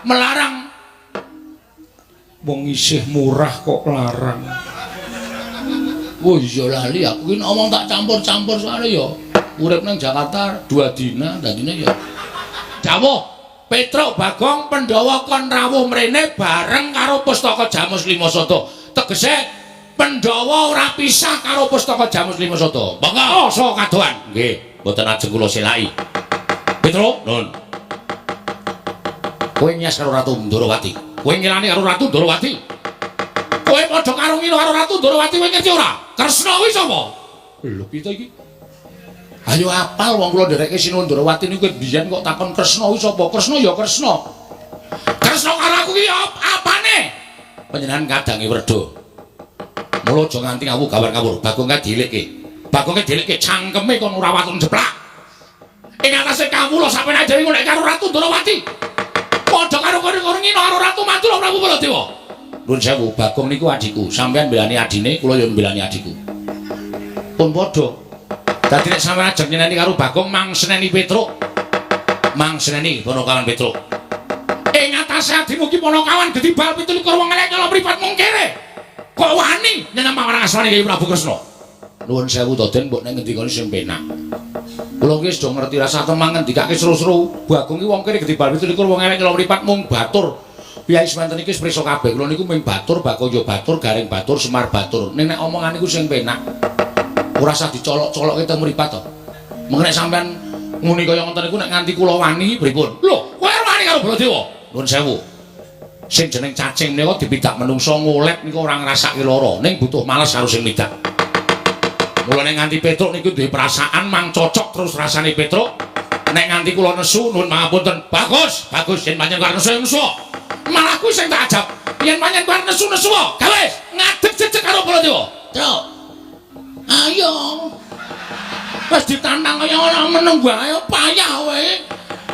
Melarang. Wong isih murah kok larang. Wah iya lali aku ki ngomong tak campur-campur soalnya ya. Urip nang Jakarta 2 dina, dadine ya. Dawuh Petruk Bagong Pandhawa kon rawuh mrene bareng karo Pustaka Jamus Lima Sada. Tegese Pandhawa ora pisah karo Pustaka Jamus Lima Sada. Monggo. Oh, so kadohan. Nggih, mboten ajeng kula selaki. Petruk, Nun. Kowe nyas karo Ratu Ndorowati. Kowe ngilani karo Ratu Ndorowati. Kowe padha karo ngilo karo Ratu Ndorowati kowe ngerti ora? Kresna kuwi sapa? Lho piye to iki? Ayo apal wong kula ndereke Sinuwun Ndorowati niku biyen kok takon Kresna kuwi sapa? Kresna ya Kresna. Kresna karo aku ki apane? Panjenengan kadange werda. Mula aja nganti ngawu gawar ngawur. Bagong kae dilikke. Bagong kae dilikke cangkeme kon ora waton jeplak. Ing atase kawula sampeyan dhewe ngono karo Ratu Ndorowati. Padha karo kono ngino karo Ratu Mandura Prabu Baladewa. Nuwun sewu, Bagong niku adhiku. Sampeyan mbelani adine, kula yo mbelani adhiku. Pun padha. Dadi nek sampeyan ajeng nyeneni karo Bagong mang seneni Petruk. Mang seneni Ponokawan Petruk. Ing atase adimu ki Ponokawan gedhi bal 27 wong elek nyolong mripat mung kere. Kok wani nyeneng marang asmane Kyai Prabu Kresna? Nuwun sewu to Den, mbok nek ngendikane sing penak. Kula ki wis do ngerti rasa temang ngendikake seru-seru. Bagong ki wong kere gedhi bal 27 wong elek nyolong mripat mung batur. Piyai semanten iki wis prisa kabeh. Kula niku mung batur, Bakoyo batur, Gareng batur, Semar batur. Ning nek omongan niku sing penak. Ora usah dicolok-colokke teng mripat to. Mengko nek sampean muni kaya ngoten niku nek nganti kula wani pripun? Lho, kowe wani karo Baladewa? Nuwun sewu. Sing jeneng cacing menika dipidak menungsa ngolet niku ora ngrasake lara, ning butuh males karo sing midak. Mula nek nganti Petruk niku duwe perasaan mang cocok terus rasane Petruk. Nek nganti kula nesu nuwun pangapunten. Bagus, bagus yen pancen karo nesu nesu. Malah kuwi sing tak ajab. Yen pancen karo nesu nesu, gawe ngadeg jejeg karo Baladewa. Truk. Ayo. Wis ditantang kaya ora meneng wae payah kowe.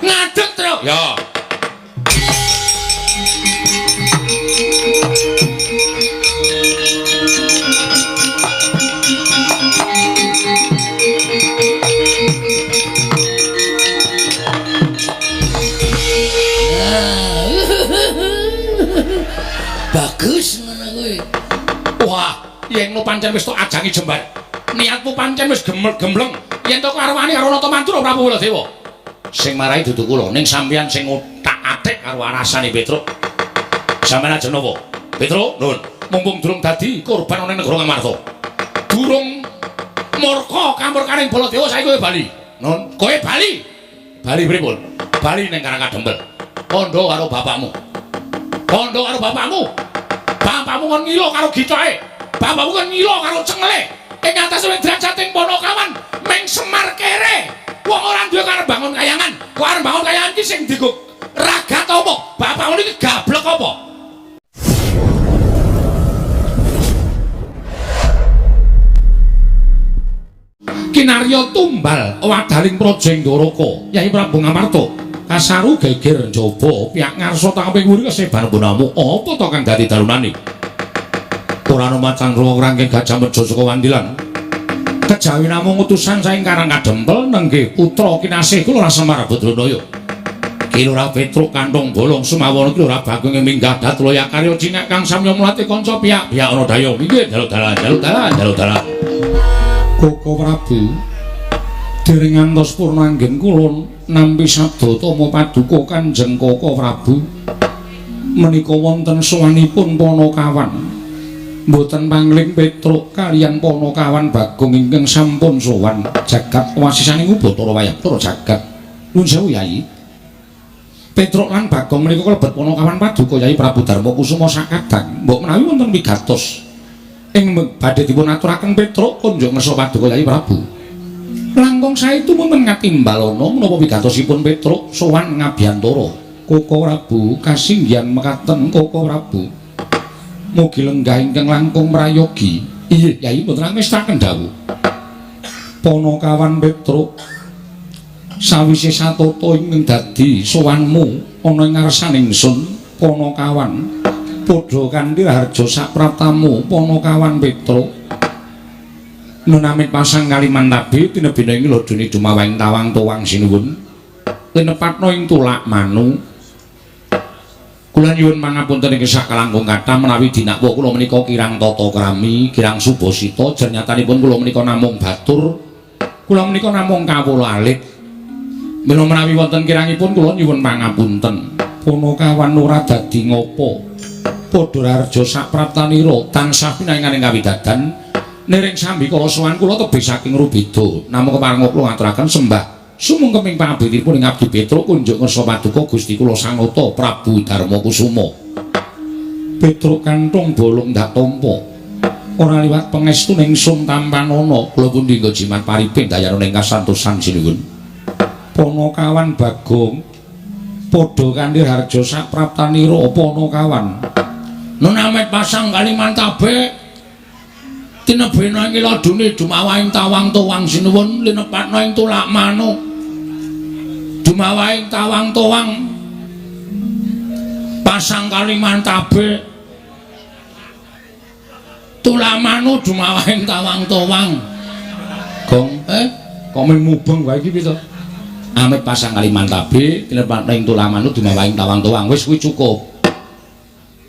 Ngadeg, Truk. Ya. Bagus ngono kuwi. Wah, yen no pancen wis tok ajangi jembar. Niatmu pancen wis gembleng. Yen to karwani karo Nata Mandura Prabu Baladewa. Sing marai dudu kula, ning sampeyan sing otak-atik karo arasane Petruk. Sampeyan ajeng napa? Petruk, Nun. Mumpung durung dadi korban ana ing negara Ngamarta. Durung murka kamurkaning Baladewa saiki kowe bali. Nun, kowe bali. Bali pripun? Bali ning Karang Kadempel. Kandha karo bapakmu. Kandha karo bapakmu. Bapakmu kon ngilo karo gitoke. Bapakmu kon ngilo karo cengele. Ing atase derajate Ponokawan ming Semar kere. Wong ora duwe karep bangun kayangan. Kok arep bangun kayangan ki sing digo ragat apa? Bapakmu niki gablek apa? Kinarya tumbal wadaling praja ing Ndoraka, Yai Prabu Ngamarta kasaru geger njaba pihak ngarsa tangkeping wuri kesebar bonamu. Apa to kang dadi darunane? Ora ana macan ruwa rangking Gajah Meja saka Wandilan. Kejawi namung utusan saking Karang Kadempel nenggih putra kinasih kula Semar Badranaya. Ki Lurah Petruk kantong bolong sumawana ki Lurah Bagong minggah Datulaya karya cingak kang samya mlati kanca piyak-piyak ana daya. Nggih jaluk dalan, jaluk dalan, jaluk dalan. Koko Prabu dereng ngantos purna anggen kula nampi sabda tama paduka Kanjeng Koko Prabu menika wonten sowanipun Ponokawan. Mboten pangling Petruk kaliyan Ponokawan Bagong ingkang sampun sowan jagat wasisaning Bathara Wayah Bathara jagat. Nuwun sewu Yai. Petruk lan Bagong menika kalebet Ponokawan paduka Yai Prabu Darma Kusuma sakadang. Mbok menawi wonten wigatos ing badhe dipun aturaken Petruk kunjuk ngersa paduka Yai Prabu. Langkung saestu wonten ngatimbalana menapa wigatosipun Petruk sowan ngabiyantara. Koko Prabu kasinggihan mekaten Koko Prabu. Mugi lenggah ingkang langkung prayogi. Iya, Yai mboten angestaken dawuh. Ponokawan Petruk sawise satata ingkang dadi sowanmu ana ing ngarsaning ingsun Ponokawan padha kanthi raharja sapraptamu Ponokawan Petruk. Nunamit pasang Kalimantabi tinebina ing lodone dumawang tawang tuwang sinuwun linepatna ing tulak manu. Kula nyuwun pangapunten ing sakalangkung kathah menawi dinakwa kula menika kirang tata krami, kirang subasita, jernyatanipun kula menika namung batur. Kula menika namung kawula alit. Mila menawi wonten kirangipun kula nyuwun pangapunten. Punakawan ora dadi ngopo. Padha raharja sapraptanira tansah pinanganing kawidadan niring sambikala sowan kula tebih saking Rubeda. Namung kepareng kula ngaturaken sembah sumungkeming pangabektinipun ing abdi Petruk kunjuk ngersa paduka Gusti kula Sanata Prabu Darma Kusuma. Petruk kantung bolong ndak tampa. Ora liwat pangestu ning sun tampanana. Kula pundi nggo jimat pariping dayana ing kasantosan sinuwun. Panakawan Bagong padha kanthi harja sapraptanira Panakawan. Nun amet pasang Kalimantabe tinebena ing ladune dumawahing tawang towang sinuwun linepatna ing tulak manuk. Dumawahing tawang towang pasang Kalimantabe tulak manuk dumawahing tawang towang. Gong, kok mung mubeng wae iki piye to? Amit pasang Kalimantabe tinepatna ing tulak manuk dumawahing tawang towang wis kuwi cukup.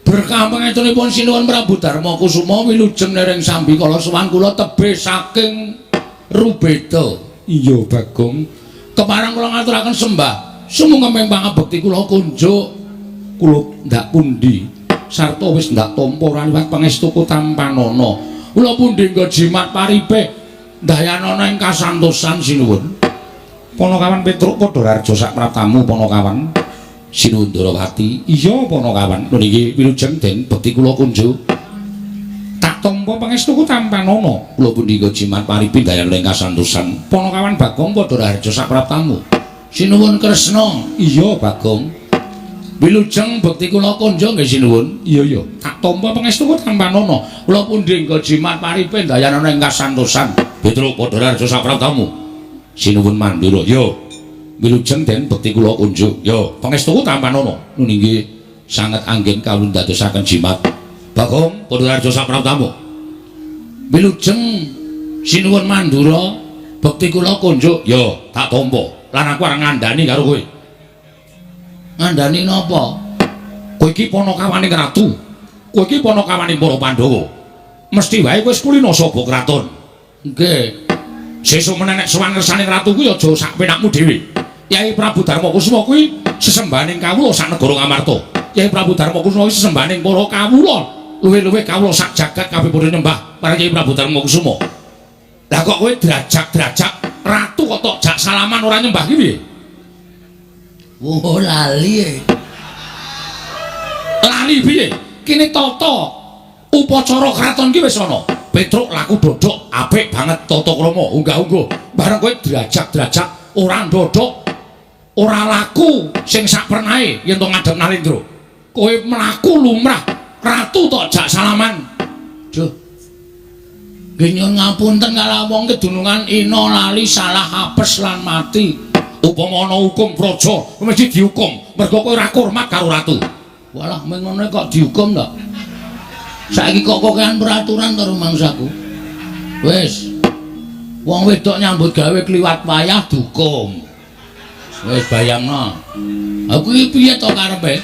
Berkah pangestunipun Sinuwun Prabu Darma Kusuma wilujeng nereng sambikala sowan kula tebih saking Rubeda. Iya Bagong, kepareng kula ngaturaken sembah sumungkeming pangabekti kula kunjuk kula ndak pundi sarta wis ndak tampa ora liwat pangestuku tampanana. Kula pundi nggo jimat paripe ndayanana ing kasantosan sinuwun. Panakawan Petruk padha raharja sapraptamu Panakawan. Sinuwun Ndorowati. Iya Panakawan. Lho niki wilujeng den bekti kula kunjuk. Tak tampa pangestuku tampanana. Kula pundi nggo jimat paripi ndayan ing kasantosan. Panakawan Bagong padha raharja sapraptamu. Sinuwun Kresna. Iya Bagong. Wilujeng bekti kula kunjuk nggih sinuwun. Iya iya. Tak tampa pangestuku tampanana. Kula pundi nggo jimat paripi ndayanana ing kasantosan. Petruk padha raharja sapraptamu. Sinuwun Mandura. Yo. Wilujeng den bekti kula kunjuk. Yo, pangestuku tampanana. Nun inggih sanget anggen kawula ndadosaken jimat. Bagong padha raharja sapraptamu. Wilujeng Sinuwun Mandura bekti kula kunjuk. Yo, tak tampa. Lan aku arep ngandani karo kowe. Ngandani napa? Kowe iki panakawaning ratu. Kowe iki panakawaning para Pandhawa. Mesti wae kowe wis kulina saba kraton. Nggih. Sesuk meneh nek sowan ngersane ratu kuwi aja sak penakmu dhewe. Yai Prabu Darma Kusuma kuwi sesembahaning kawula sak negara Ngamarta. Yai Prabu Darma Kusuma kuwi sesembahaning para kawula. Luwih-luwih kawula sak jagat kabeh padha nyembah marang Yai Prabu Darma Kusuma. Lah kok kowe drajak-drajak ratu kok tok jak salaman ora nyembah ki piye? Oh lali e. Lali piye? Kene tata upacara kraton ki wis ana. Petruk laku dodok apik banget tata krama unggah-ungguh. Bareng kowe drajak-drajak ora ndodok ora laku sing sak pernahe yen to ngadhep Nalendra. Kowe mlaku lumrah ratu tok jak salaman. Duh. Nggih nyuwun ngapunten kala wong kedunungan ina lali salah apes lan mati. Upama ana hukum praja mesti dihukum mergo kowe ora hormat karo ratu. Walah mung ngono kok dihukum to. Saiki kok kokean peraturan to rumangsaku. Wis. Wong wedok nyambut gawe kliwat wayah dihukum. Wis bayangno. Aku iki piye to karepe?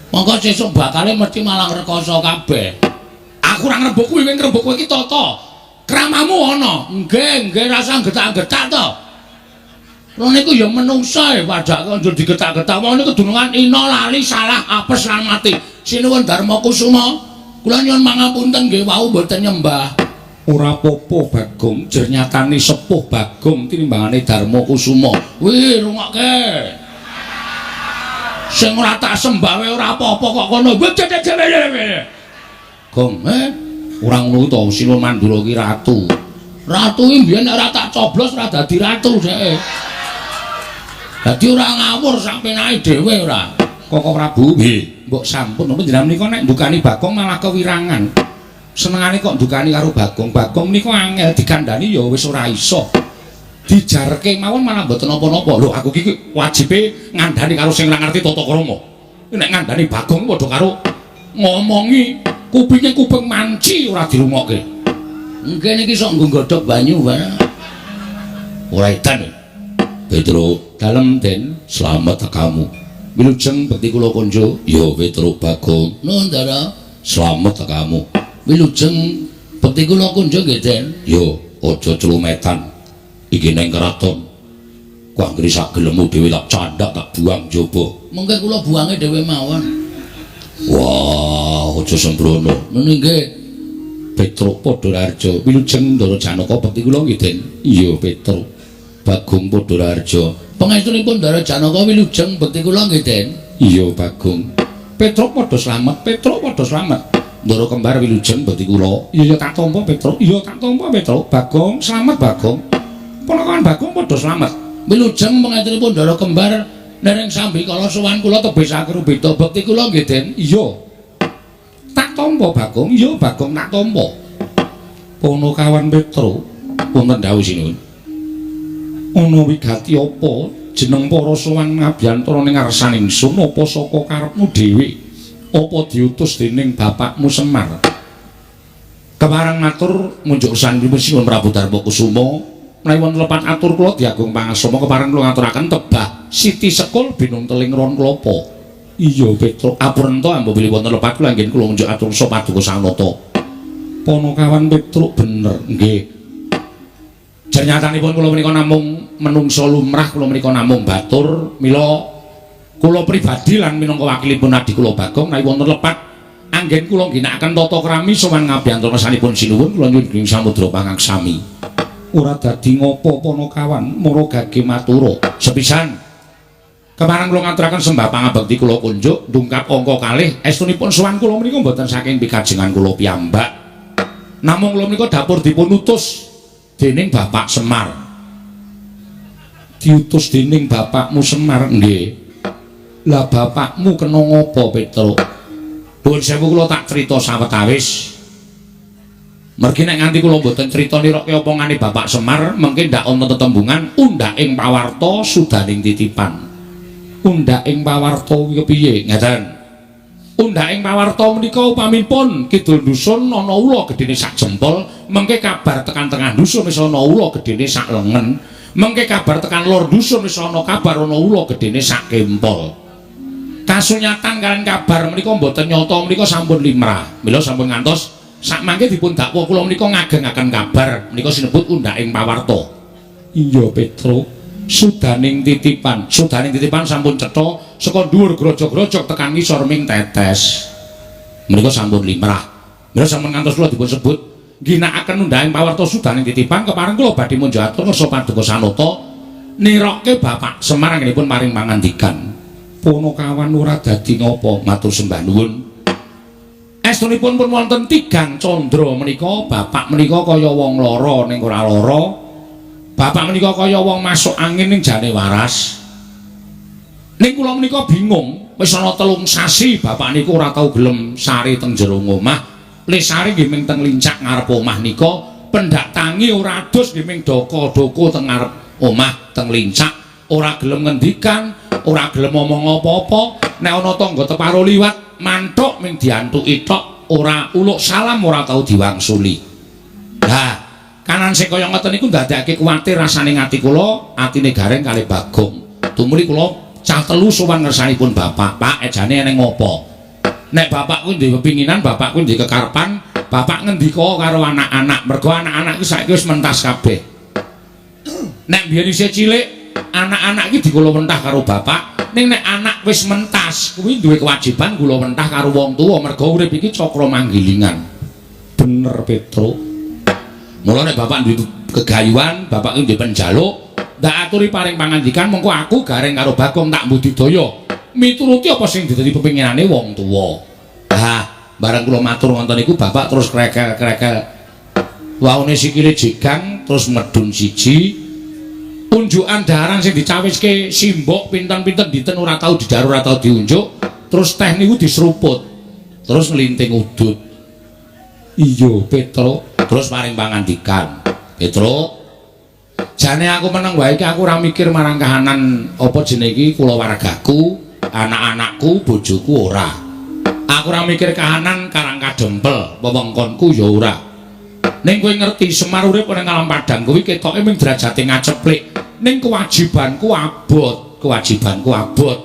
Mongko sesuk bakale mesti malang rekoso kabeh. Aku ora ngrembug kuwi, kowe ngrembug kowe iki tata kramamu ana. Nggih, nggih rasa getak-getak to. Lho niku ya menungsa e padake njur digetak-getak. Wong niku dunungan ina lali salah apes lan mati. Sinuwun Darma Kusuma, kula nyuwun pangapunten nggih wau mboten nyembah. Ora apa-apa Bagong, jernyatane sepuh Bagong tinimbangane Darma Kusuma. Wih, rungokke. Sing ora tak sembah wae ora apa-apa kok kono. Gong, ora ngono to, Sinuwun Mandura ki ratu. Ratu iki mbiyen nek ora tak coblos ora dadi ratu dheke. Dadi ora ngawur sak penake dhewe ora. Koko Prabu, nggih, mbok sampun panjenengan menika nek ndukani Bagong malah kewirangan. Senengane kok ndukani karo Bagong. Bagong menika angel dikandhani ya wis ora iso. Dijarke mawon malah mboten napa-napa. Lho aku iki wajibe ngandhani karo sing ora ngerti tata krama. Nek ngandhani Bagong padha karo ngomongi kupinge kuping manci ora dirungokke. Nggih niki sok nggo godhog banyu barang. Ora edan. Petro, dalem Den, slamet kamu. Wilujeng bekti kula konjo. Ya Petruk Bagong. Nuwun, Ndara. Slamet kamu. Wilujeng bekti kula konjo nggih, Den. Ya aja clumetan. Iki neng keraton. Ku anggere sak gelemmu dhewe tak candhak tak buang jaba. Mengke kula buange dhewe mawon. Wah, aja sembrono. Ngene nggih. Petruk Padha Raharja. Wilujeng Ndara Janaka bekti kula nggih, Den. Iya, Petruk. Bagong Padha Raharja. Pangestunipun Ndara Janaka wilujeng bekti kula nggih, Den. Iya, Bagong. Petruk padha slamet, Petruk padha slamet. Ndara kembar wilujeng bekti kula. Iya, ya tak tampa Petruk. Iya, tak tampa Petruk. Bagong slamet, Bagong. Ponakan Bagong padha slamet. Wilujeng pangestunipun Ndara kembar nereng sambikala sowan kula tebih saking beda bekti kula nggih, Den. Iya. Tak tampa Bagong. Iya, Bagong tak tampa. Ponokawan Petruk wonten dawuh sinuwun. Ana wigati apa jeneng para sowan ngabiyantara ning ngarsan ingsun apa saka karepmu dhewe? Apa diutus dening bapakmu Semar? Kepareng matur munjuk sanipun Sinuwun Prabu Darma Kusuma, menawi wonten lepat atur kula diagung pangasama kepareng kula ngaturaken tebah Siti Sekul binung teling ron klapa. Iya Petruk, apurenta ambo bilih wonten lepat kula anggen kula ngunjuk atur sa paduka Sang Nata. Ponokawan Petruk bener nggih. Jernyatanipun kula menika namung menungsa lumrah, kula menika namung batur, mila kula pribadi lan minangka wakilipun adi kula Bagong menawi wonten lepat anggen kula ngginakaken tata krami sowan ngabiyantara ngersanipun sinuwun kula nyuwun ing samudra pangaksami. Ora dadi ngopo Ponokawan, mara gage matura. Sepisan kepareng kula ngaturaken sembah pangabekti kula kunjuk ndungkap angka kalih estunipun sowan kula menika mboten saking pikajengan kula piyambak. Namung kula menika dapur dipun utus dening Bapak Semar. Diutus dening bapakmu Semar nggih. Lah bapakmu kena ngopo Petruk? Nuwun sewu kula tak crita sawetawis. Mergi nek nganti kula mboten crita nirokke opongane Bapak Semar, mengke ndak ana tetembungan undhak ing pawarta sudaning titipan. Undhak ing pawarta kuwi kepiye? Ngeten. Undhak ing pawarta menika upaminipun kidul dusun ana ula gedene sak jempol, mengke kabar tekan tengah dusun wis ana ula gedene sak lengen, mengke kabar tekan lor dusun wis ana kabar ana ula gedene sak kempol. Kasunyatan kalian kabar menika mboten nyata menika sampun limrah. Mila sampun ngantos sakmangke dipun dakwa kula menika ngagengaken kabar menika sinebut undhak ing pawarta. Iya Petruk, sudaning titipan, sudaning titipan sampun cetha saka dhuwur grojog-grojog tekan ngisor ming tetes. Menika sampun limrah. Mila sampun ngantos kula dipun sebut ngginakaken undhak ing pawarta sudaning titipan kepareng kula badhe munjuk atur ngersa paduka Sanata nirokke Bapak Semar anggenipun paring pangandikan. Ponokawan ora dadi ngopo matur sembah nuwun. Estunipun pun wonten tigang candra menika bapak menika kaya wong lara ning ora lara. Bapak menika kaya wong masuk angin ning jane waras. Ning kula menika bingung, wis ana 3 sasi bapak niku ora tau gelem sare teng jero omah. Le sare nggih ming teng lincak ngarep omah nika, pendak tangi ora adus nggih ming doko-doko teng ngarep omah teng lincak, ora gelem ngendikan, ora gelem ngomong apa-apa. Nek ana tangga teparo liwat manthuk ming diantuki tok, ora uluk salam, ora tau diwangsuli. Lah, kanan sing kaya ngoten niku ndadekake kuwatir rasane ati kula, atine Gareng kalih Bagong. Tumuli kula cah telu sowan ngersanipun bapak. Pak, ejane eneng ngopo? Nek bapak kuwi duwe pepinginan, bapak kuwi duwe kekarepan, bapak ngendika karo anak-anak, mergo anak-anak iki saiki wis mentas kabeh. Nek biyen isih cilik, anak-anak iki dikula wentah karo bapak, ning nek anak wis mentas kuwi duwe kewajiban kula wentah karo wong tuwa, mergo urip iki cakra manggilingan. Bener Petruk. Mula nek bapak duwe kegayuhan, bapak kuwi duwe penjaluk, ndak aturi paring pangandikan, mengko aku Gareng karo Bagong tak budidaya mituruti apa sing dadi pepinginane wong tuwa. Ah, bareng kula matur ngoten niku bapak terus krekel-krekel. Waune sikile jegang terus medun siji. Unjukan daharan sing dicawiske simbok pinten-pinten dinten ora tau didhahar ora tau diunjuk, terus teh niku diseruput. Terus nglinting udut. Iya, Petruk, terus paring pangandikan. Petruk, jane aku meneng wae iki aku ora mikir marang kahanan apa jenenge iki kulawargaku, anak-anakku, bojoku ora. Aku ora mikir kahanan Karang Kadempel, wewengkonku ya ora. Ning kowe ngerti Semar urip ning alam padang kuwi ketoke mung derajate ngaceplik. Ning kewajibanku abot, kewajibanku abot.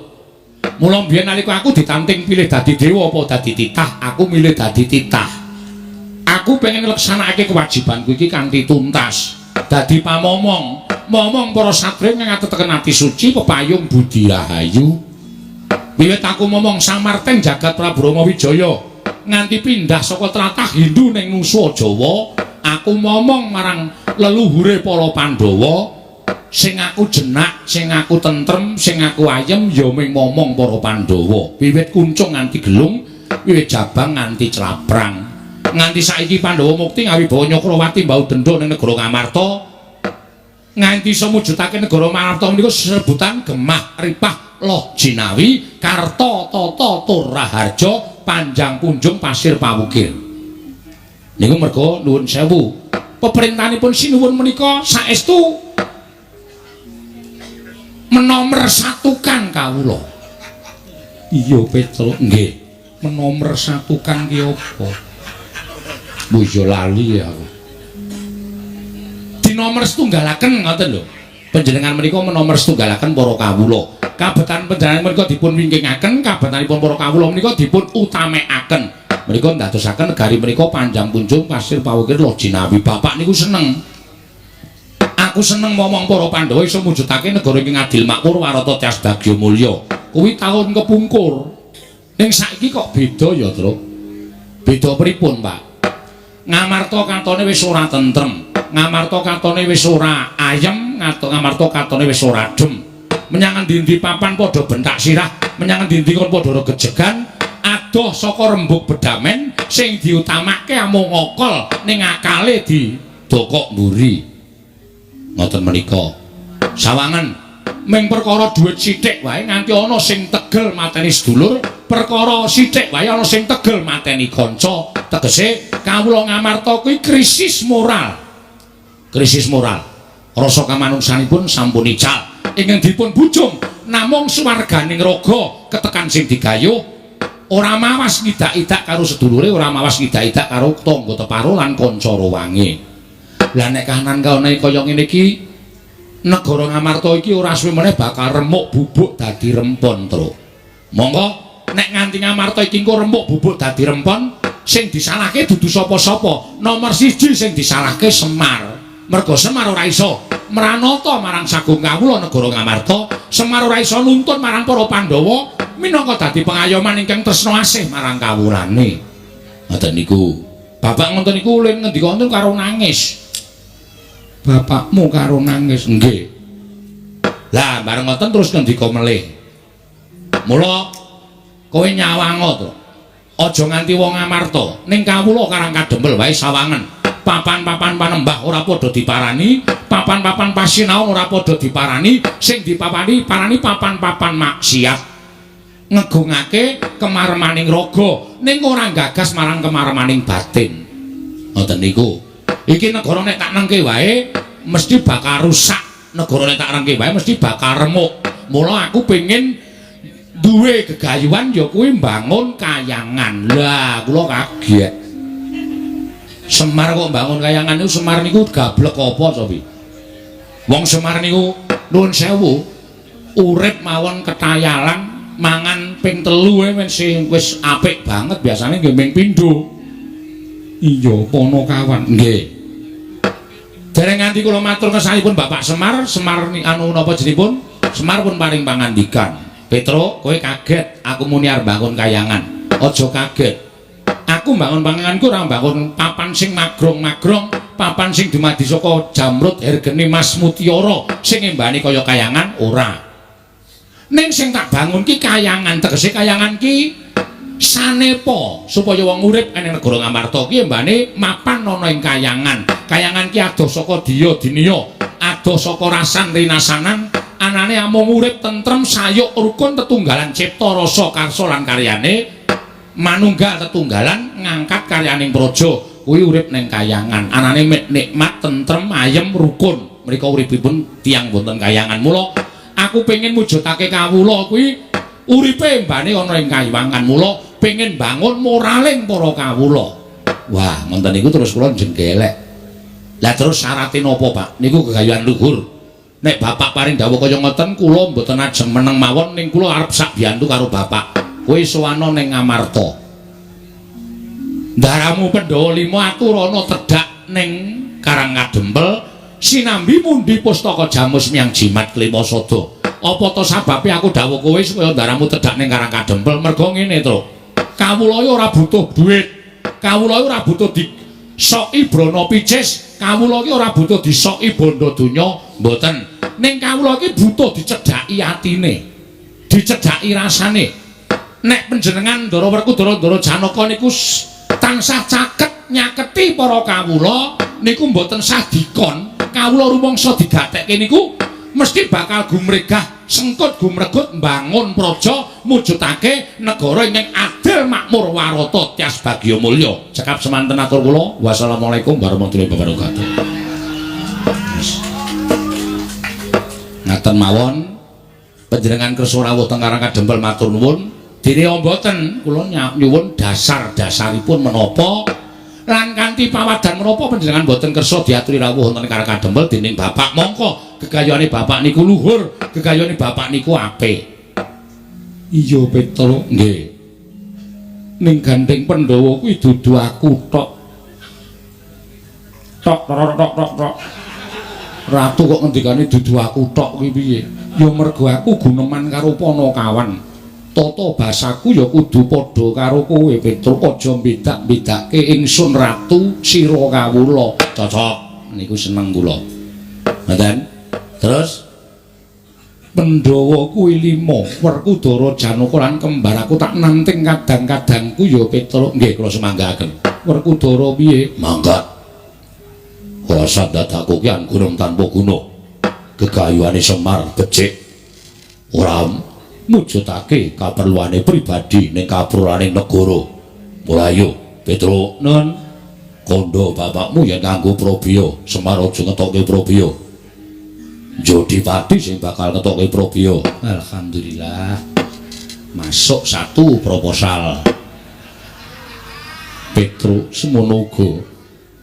Mula mbiyen nalika aku ditanting pilih dadi dewa apa dadi titah, aku milih dadi titah. Aku pengen ngleksanakake kewajibanku iki kanthi tuntas. Dadi pamomong, momong para satriya ngateteken ati suci pepayung budi rahayu. Wiwit aku momong samarteng jagat Prabu Rama Wijaya nganti pindah saka tlatah Hindu ning Nusa Jawa, aku momong marang leluhure para Pandhawa. Sing aku jenak, sing aku tentrem, sing aku ayem ya ming momong para Pandhawa. Wiwit kuncung nganti gelung, wiwit jabang nganti claprang. Nganti saiki Pandhawa mukti ngawibawa Nyakrawati mbau dendha ning negara Ngamarta. Nganti iso mujudake negara Ngamarta menika sesebutan gemah ripah loh jinawi karta tata tur raharja panjang punjung pasir pawukir. Niku merga nuwun sewu. Peperintahanipun sinuwun menika saestu menomersatukan kawula. Iya Petruk, nggih. Menomersatukan ki apa? Iya lali aku. Dinomer setunggalaken ngoten lho. Panjenengan menika menomer setunggalaken para kawula. Kabetan panjenengan menika dipun wingkingaken, kabetanipun para kawula menika dipun utamekaken. Menika ndadosaken negari menika panjang punjung pasir pawukir loh jinawi. Bapak niku seneng. Aku seneng momong para Pandhawa iso mujudake negara ingkang adil makmur warata tias bagya mulya. Kuwi taun kepungkur. Ning saiki kok beda ya, Truk? Beda pripun, Pak? Ngamarta katone wis ora tentrem, Ngamarta katone wis ora ayem, Ngamarta katone wis ora adem. Menyang endi-endi papan padha bentak sirah, menyang endi-endi kon padha regejegan, adoh saka rembug bedamen sing diutamake amung ngokol ning akale didokok mburi. Ngoten menika. Sawangen ming perkara dhuwit sithik wae nganti ana sing tegel mateni sedulur, perkara sithik wae ana sing tegel mateni kanca. Tegese kawula Ngamarta kuwi krisis moral. Krisis moral. Rasa kamanungsanipun sampun ical. Ingkang dipun bujung namung swarganing raga ketekan sing digayuh, ora mawas ngidak-idak karo sedulure, ora mawas ngidak-idak karo tangga teparo lan kanca ruwange. Lah nek kahanan kaone kaya ngene iki, negara Ngamarta iki ora suwe meneh bakal remuk bubuk dadi rempon, Truk. Monggo nek nganti Ngamarta iki engko remuk bubuk dadi rempon, sing disalahke dudu sapa-sapa. Nomor siji sing disalahke Semar. Mergo Semar ora iso mranata marang sagung kawula negara Ngamarta, Semar ora iso nuntun marang para Pandhawa minangka dadi pengayoman ingkang tresna asih marang kawulane. Ngoten niku. Bapak ngoten niku lin ngendika wonten karo nangis. Bapakmu karo nangis, nggih. Lah bareng ngoten terus ngendika melih. Mula kowe nyawango to. Aja nganti wong Ngamarta ning kawula Karang Kadempel wae sawangen. Papan-papan panembah ora padha diparani, papan-papan pasinaon ora padha diparani, sing dipapani parani papan-papan maksiat. Ngegungake kemaremaning raga ning ora gagas marang kemaremaning batin. Ngoten niku. Iki negara nek tak nengke wae mesti bakal rusak. Negara nek tak nengke wae mesti bakal remuk. Mula aku pengin duwe gegayuhan ya kuwi mbangun kayangan. Lah kula kaget. Semar kok mbangun kayangan niku, Semar niku gablek apa cobi? Wong Semar niku nuwun sewu urip mawon ketayalan mangan ping 3 wis wis apik banget, biasane nggih ping pindho. Iya, Ponokawan. Nggih. Dereng nganti kula matur kesanipun Bapak Semar, Semar anu napa jenipun? Semar pun paring pangandikan. Petruk, kowe kaget aku muni arep bangun kayangan. Aja kaget. Aku mbangun panganganku ora mbangun papan sing magrong-magrong, papan sing dumadi saka jamrut hergeni mas mutiara sing ngembani kaya kayangan ora. Ning sing tak bangun ki kayangan, tegese kayangan ki sanepa supaya wong urip ing negara Ngamarta ki embane mapan ana ing kayangan. Kayangan ki adoh saka diya diniya, adoh saka rasan rinasanan, anane amung urip tentrem sayuk rukun tetunggalan cipta rasa karsa lan karyane manunggal tetunggalan ngangkat karyaning praja. Kuwi urip ning kayangan, anane nikmat tentrem ayem rukun. Mriko uripipun tiyang wonten kayangan. Mula aku pengin mujudake kawula kuwi uripe embane ana ing kayangan. Mula pengin bangun moraling para kawula. Wah, ngoten niku terus kula jenggelek. Lah terus syarate napa, Pak? Niku gegayuhan luhur. Nek bapak paring dawuh kaya ngoten kula mboten ajeng meneng mawon ning kula arep sak biyantu karo bapak. Kowe sowana ning Ngamarta. Ndaramu Pandhawa 5 aturana tedhak ning Karang Kadempel sinambi mundi pustaka Jamus Miang Jimat Klima Sada. Apa to sababe aku dawuh kowe supaya ndaramu tedhak ning Karang Kadempel? Mergo ngene, Truk. Kawula ora butuh duit. Kawula ora butuh disoki brana picis. Kawula iki ora butuh disoki bondo donya, mboten. Ning kawula iki butuh dicedhaki atine. Dicedhaki rasane. Nek panjenengan Ndara Werkudara Ndara Janaka niku tansah caket nyaketi para kawula niku mboten sah dikon. Kawula rumangsa digatekke niku mesti bakal gumregah sengkut gumregut mbangun praja mujudake negara ingkang adil makmur warata tias bagya mulya. Cekap semanten atur kula. Wassalamualaikum warahmatullahi wabarakatuh. Ngaten mawon panjenengan kersa rawuh teng Karang Kadempel matur nuwun. Dene mboten kula nyuwun dasar-dasaripun menapa lan kanthi pawadan menapa panjenengan mboten kersa diaturi rawuh wonten Karang Kadempel dening bapak. Mongko gegayane bapak niku luhur, gegayane bapak niku apik. Iya Petro, nggih. Ning gandeng Pandhawa kuwi dudu aku tok. Tok tok tok tok tok. Ratu kok ngendikane dudu aku tok kuwi piye? Ya mergo aku guneman karo Panakawan. Tata basaku ya kudu padha karo kowe Petro, aja mbedak-bedake ingsun ratu sira kawula. Cocok. Niku seneng kula. Ngoten. Terus Pandhawa kuwi 5, Werkudara Janaka lan kembar aku tak nanting kadang-kadangku ya Petro. Nggih kula semanggaaken. Werkudara piye? Mangkat. Kuasa dadaku ki anggunung tanpa guna. Gegayuhane Semar becik. Ora mujudake kaperluane pribadi ning kaperluane negara. Mulayo Petro, nun kandha bapakmu yen nganggo probya, Semar aja ngetokke probya. Jodipati sing bakal ngetokke probya. Alhamdulillah. Masuk satu proposal. Petro semono uga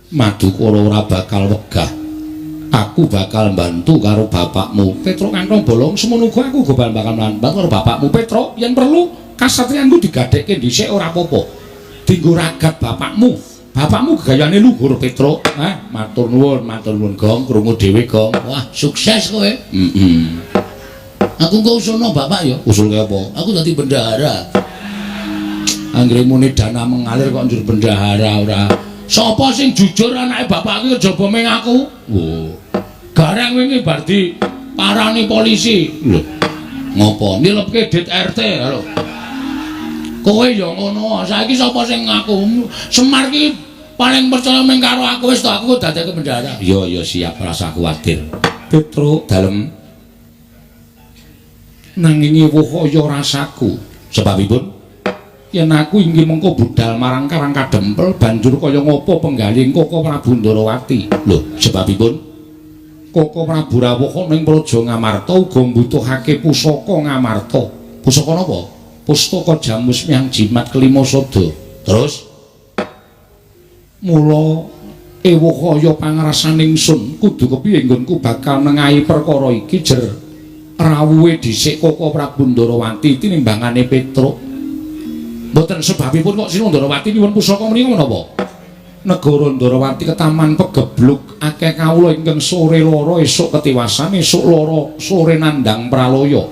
Madukara ora bakal wegah. Aku bakal bantu karo bapakmu. Petro kantong bolong semono uga aku uga bakal bantu karo bapakmu. Petro yen perlu kasatriyanku digadekke dhisik ora apa-apa. Dinggo ragat bapakmu. Bapakmu gegayane luhur Petro. Hah, matur nuwun Gong, krungu dhewe Gong. Wah, sukses kowe. Heeh. Aku engko usulno bapak ya. Usulke apa? Aku dadi bendahara. Anggere muni dana mengalir kok njur bendahara ora. Sapa sing jujur anake bapak iki kejaba ming aku? Oh. Gareng wingi bar di parani polisi. Lho. Ngopo? Nilepke dit RT lho. Kowe ya ngono. Saiki sapa sing ngaku? Semar ki paling percaya ming karo aku wis to aku dadeke bendahara. Iya ya siap rasa kuwatir. Petro dalem nanging ewuh kaya rasaku. Sebabipun yen aku inggih mengko budal marang Karang Kadempel banjur kaya ngopo penggalih Koko Prabu Ndarawati. Lho, sebabipun Koko Prabu rawuh ning Praja Ngamarta uga mbutuhake pusaka Ngamarta. Pusaka napa? Pustaka Jamus Miang Jimat Kelima Sada. Terus mula ewuh kaya pangrasaning ingsun kudu kepiye nggonku bakal nengahi perkara iki jer rawuhe dhisik Koko Prabu Ndarawati tinimbangane Petruk. Mboten sebabipun kok Sinuwun Ndarawati nyuwun pusaka menika menapa? Negara Ndarawati ketaman pegebluk akeh kawula ingkang sore lara esuk ketiwasan esuk lara sore nandhang pralaya.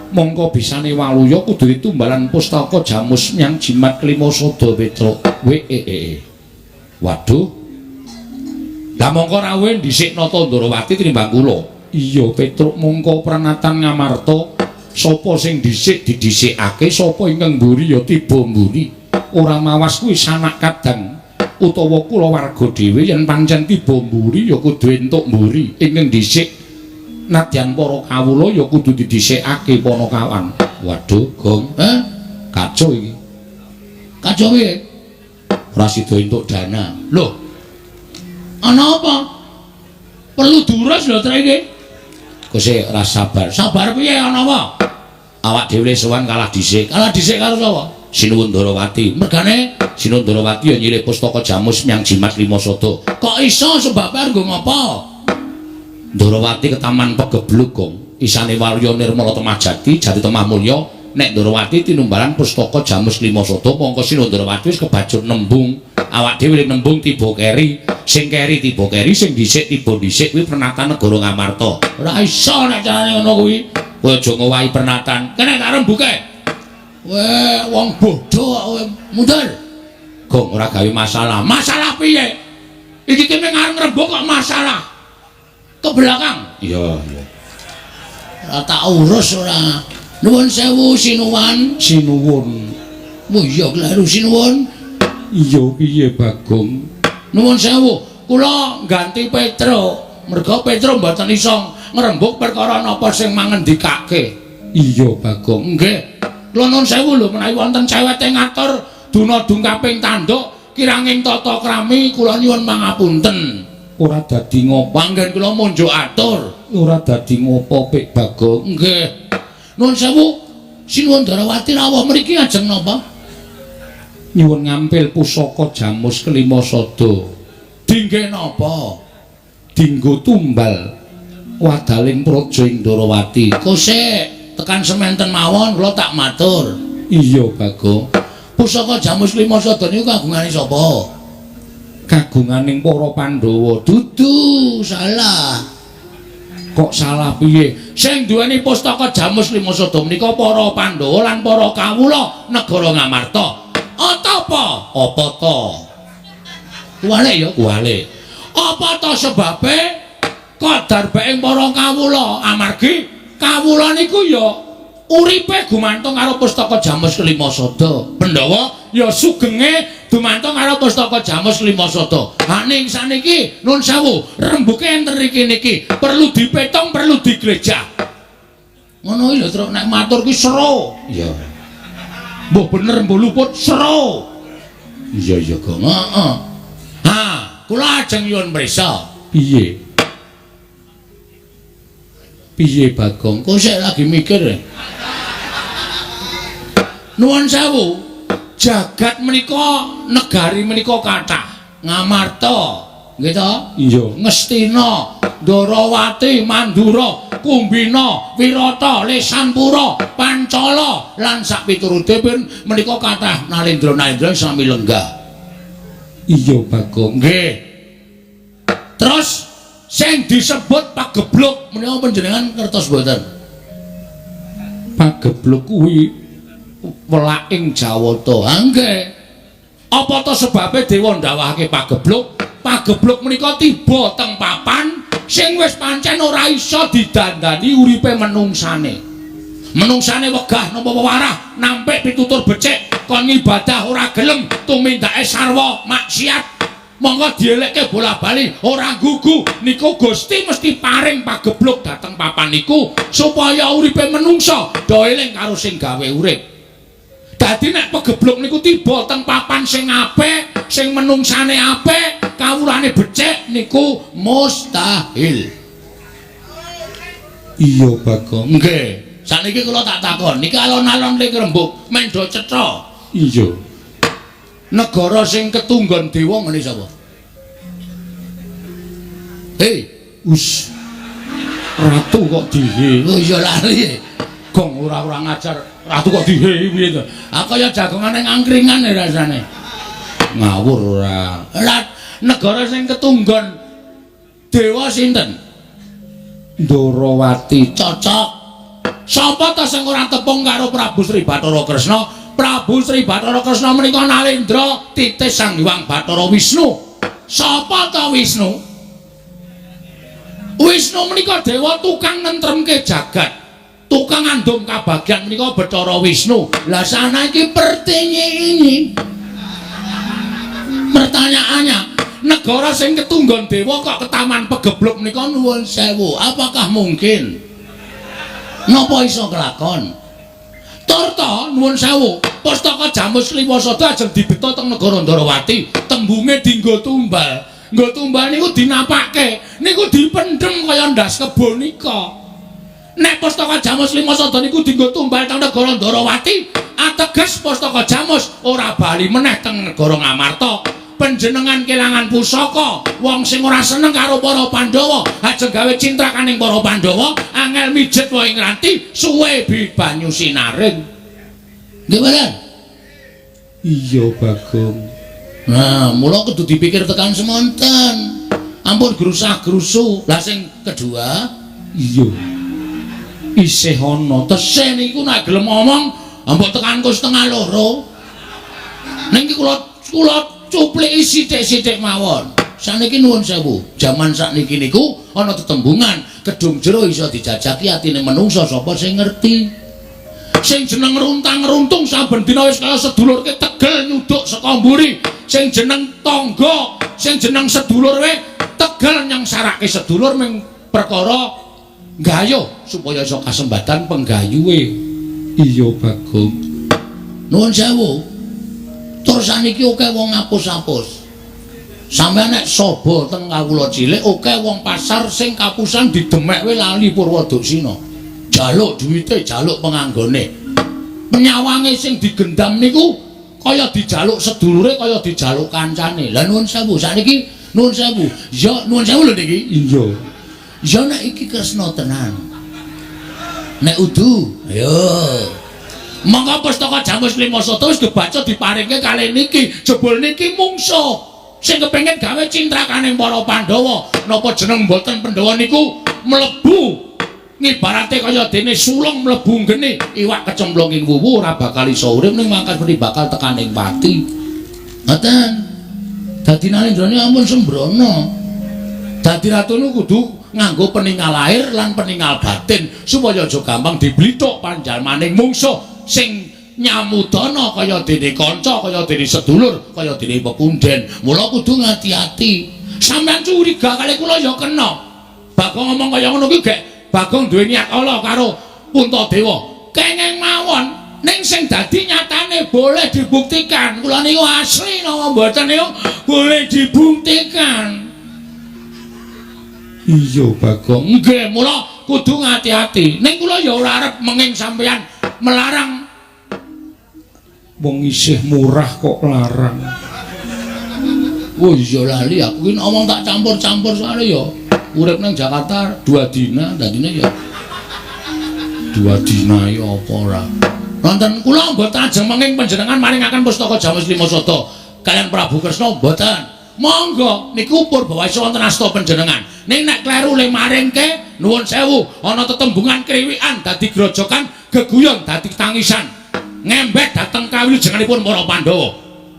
Mongko bisane waluya kudu ditumbalan pustaka Jamus Miang Jimat Kelima Sada Petruk. Wee. Waduh. Lah mongko rawuhe dhisik Nata Ndarawati tinimbang kula. Iya Petruk mongko pranatan Ngamarta sapa sing dhisik didhisikake sapa ingkang mburi ya tiba mburi. Ora mawas kuwi sanak kadang utawa kulawarga dhewe yen pancen tiba mburi ya kudu entuk mburi. Ingkang dhisik nadyan para kawula ya kudu didhisikake Panakawan. Waduh, Gong. Hah? Kacau iki. Kacau piye? Ora sida entuk dana. Lho. Ana apa? Perlu durus lho trek iki. Kose ora sabar. Sabar piye ana apa? Awak dhewe sowan kalah dhisik. Kalah dhisik karo sapa? Sinuwun Ndarawati. Mergane Sinuwun Ndarawati ya nyilih pustaka Jamus Miang Jimat Lima Sada. Kok iso sebab arep nggo ngapa? Ndorowati ketaman pegebluk, Gong. Isane warya nirmala temah jati, jati temah mulya. Nek Ndorowati tinumbalan pustaka Jamus Lima Sada, mongko sira Ndorowati wis kebacut nembung. Awak dhewe nembung tiba keri, sing keri tiba keri, sing dhisik tiba dhisik kuwi pernatan negara Ngamarta. Ora iso nek carane ngono kuwi. Kowe aja ngowahi pernatan. Kene tak rembuke. Kowe wong bodho kok kowe mundur. Gong, ora gawe masalah. Masalah piye? Iki kene ngarep ngrembug kok masalah. Ke belakang. Iya, iya. Ora tak urus ora. Nuwun sewu sinuwan. Sinuwun. Oh iya kleru sinuwun. Iya piye Bagong? Nuwun sewu, kula ganti Petro. Merga Petro mboten iso ngrembug perkara napa sing mangendikake. Iya Bagong. Nggih. Kula nuwun sewu lho menawi wonten cewete ngatur duna dungkaping tanduk kiranging tata krami kula nyuwun mangapunten. Ora dadi ngopo. Panggen kula munjuk atur. Ora dadi ngopo Pik Bagong. Nggih. Nuwun sewu, Sinuwun Darawati rawuh mriki ajeng napa? Nyuwun ngampil pusaka Jamus Kelima Sada. Dingge napa? Dinggo tumbal wadaling praja ing Ndorowati. Kosek tekan sementen mawon kula tak matur. Iya Bagong. Pusaka Jamus Lima Sada niku kagungane sapa? Kagunganing para Pandhawa. Dudu, salah. Kok salah piye? Sing duweni pustaka Jamus Lima Sada menika para Pandhawa lan para kawula negara Ngamarta. Atapa? Apa ta? Kuwalik ya, kuwalik. Apa ta sebabe kok darbeking para kawula? Amargi kawula niku ya uripe gumantung karo pustaka Jamus Kelima Sada. Pandhawa ya sugenge dumantung karo pustaka Jamus Lima Sada. Ha ning saniki nun sewu, rembuke enten riki niki perlu dipetung, perlu diglejah. Ngono iki lho, Truk, nek matur ki seru. Iya. Mbuh bener mbuh luput seru. Iya iya Gong. Heeh. Ha, kula ajeng nyuwun prisa. Piye? Piye Bagong? Kok sik lagi mikir ya? Nuwun sewu, jagat menika negari menika kathah. Ngamarta, nggih to? Iya. Ngastina, Ndorowati, Mandura, Kumbina, Wirata, Lesanpura, Pancala lan sakpiturute pun menika kathah nalendra-nalendra sami lenggah. Iya Bagong. Nggih. Terus sing disebut pagebluk menika panjenengan ngertos mboten? Pagebluk kuwi welaking Jawata. Ha nggih. Apa ta sebabe dewa ndawahake pagebluk? Pagebluk menika tiba teng papan sing wis pancen ora iso didandani uripe menungsane. Menungsane wegah nampa wewarah, nampik pitutur becik, kon ngibadah ora gelem, tumindake sarwa maksiat. Monggo dielekke bola-bali ora gugu niku Gusti mesti paring pagebluk dhateng papan niku supaya uripe menungsa do eling karo sing gawe urip. Dadi nek pegebluk niku tiba teng papan sing apik, sing menungsane apik, kawulane becik niku mustahil. Iya Bagong. Nggih. Sakniki kula tak takon, niki alon-alon ling rembug mendo cetha. Iya. Negara sing ketunggon dewa ngene sapa? Hei, us. Ratu kok dihe. Oh iya lali. Gong ora-ora ngajar. Ratu kok dihe piye to? Ah kaya jagongane angkringan ya rasane. Ngawur ora. Lah negara sing ketunggon dewa sinten? Ndorowati. Cocok. Sapa ta sing ora tepung karo Prabu Sri Bathara Kresna? Prabu Sri Bathara Kresna menika nalendra titis Sang Hyang Bathara Wisnu. Sapa ta Wisnu? Wisnu menika dewa tukang nentremke jagat. Tukang ngandung kabagyan menika Bathara Wisnu. Lah sana iki pertanyaan. Pertanyaannya, negara sing ketunggon dewa kok ketaman pegebluk menika nuwun sewu. Apakah mungkin? Napa iso kelakon? Turta nuwun sewu, pustaka Jamus Lima Sada ajeng dibeta teng negara Ndorowati, tembunge dinggo tumbal. Nggo tumbal niku dinapake, niku dipendhem kaya ndas kebo nika. Nek pustaka Jamus Lima Sada niku dinggo tumbal teng negara Ndorowati, ateges pustaka Jamus ora bali meneh teng negara Ngamarta. Panjenengan kelangan pusaka, wong sing ora seneng karo para Pandhawa, ajeng gawe cintrakaning para Pandhawa, angel mijet wae ngranti, suwe bi banyu sinaring. Nggih mboten? Iya, Bagong. Nah, mula kudu dipikir tekan semonten. Ampun grusah-grusu. Lah sing kedua, iya. Isih ana. Tesih niku nek gelem ngomong, mbok tekan ku 1:30. Ning iki kula cupliki sithik-sithik mawon. Saniki nuwun sewu, jaman sakniki niku ana tetembungan, kedung jero iso dijajaki atine menungsa sapa sing ngerti. Sing jeneng runtang-runtung saben dina wis kaya sedulurke tegel nyuduk saka mburi. Sing jeneng tangga, sing jeneng sedulur we tegel nyangsarake sedulur ming perkara gayuh supaya iso kasembatan penggayuhe. Iya, Bagong. Nuwun sewu. Terus saniki akeh wong ngapus-apus. Sampeyan nek saba teng kawula cilik akeh wong pasar sing kapusan didemek we lali Purwoduksina. Jaluk duwite, jaluk penganggone. Penyawange sing digendam niku kaya dijaluk sedulure, kaya dijaluk kancane. Lah nuwun sewu, sakniki nuwun sewu. Ya nuwun sewu lho niki. Iya. Ya nek iki Kresna tenan. Nek udu, ayo. Monggo pustaka Jamus Lima Sata wis kebaca diparingke kalih niki. Jebul niki mungsuh sing kepengin gawe cintrakaning para Pandhawa. Napa jeneng mboten Pandhawa niku mlebu ngibarate kaya dene sulung mlebu nggene iwak kecemplung ing wuwu ora bakal iso urip ning mangkas mesti bakal tekaning pati. Ngoten. Dadi Nalendrane ampun sembrono. Dadi ratu niku kudu nganggo peningal lahir lan peningal batin supaya aja gampang diblithuk panjalmaning mungsuh sing nyamudana kaya dene kanca, kaya dene sedulur, kaya dene pepunden. Mula kudu ngati-ati. Sampeyan curiga kali kula ya kena. Bagong ngomong kaya ngono kuwi gek Bagong duwe niat ala karo Puntadewa. Kenging mawon ning sing dadi nyatane boleh dibuktikan. Kula niku asli napa mboten niku boleh dibuktikan. Iya, Bagong. Nggih, mula kudu ngati-ati. Ning kula ya ora arep menging sampeyan melarang. Wong isih murah kok larang. Oh iya lali aku ki ngomong tak campur-campur soalnya ya urip nang Jakarta 2 dina, dadine ya 2 dina ya apa ora. Wonten kula mboten ajeng menging panjenengan maringaken pustaka Jamus Lima Sata kaliyan Prabu Kresna mboten. Monggo niku purbawasa wonten asta panjenengan. Ning nek kleru le maringke nuwun sewu ana tetembungan kriwikan dadi grojokan geguyon dadi tangisan. Ngembek dateng kawilujenganipun para Pandhawa.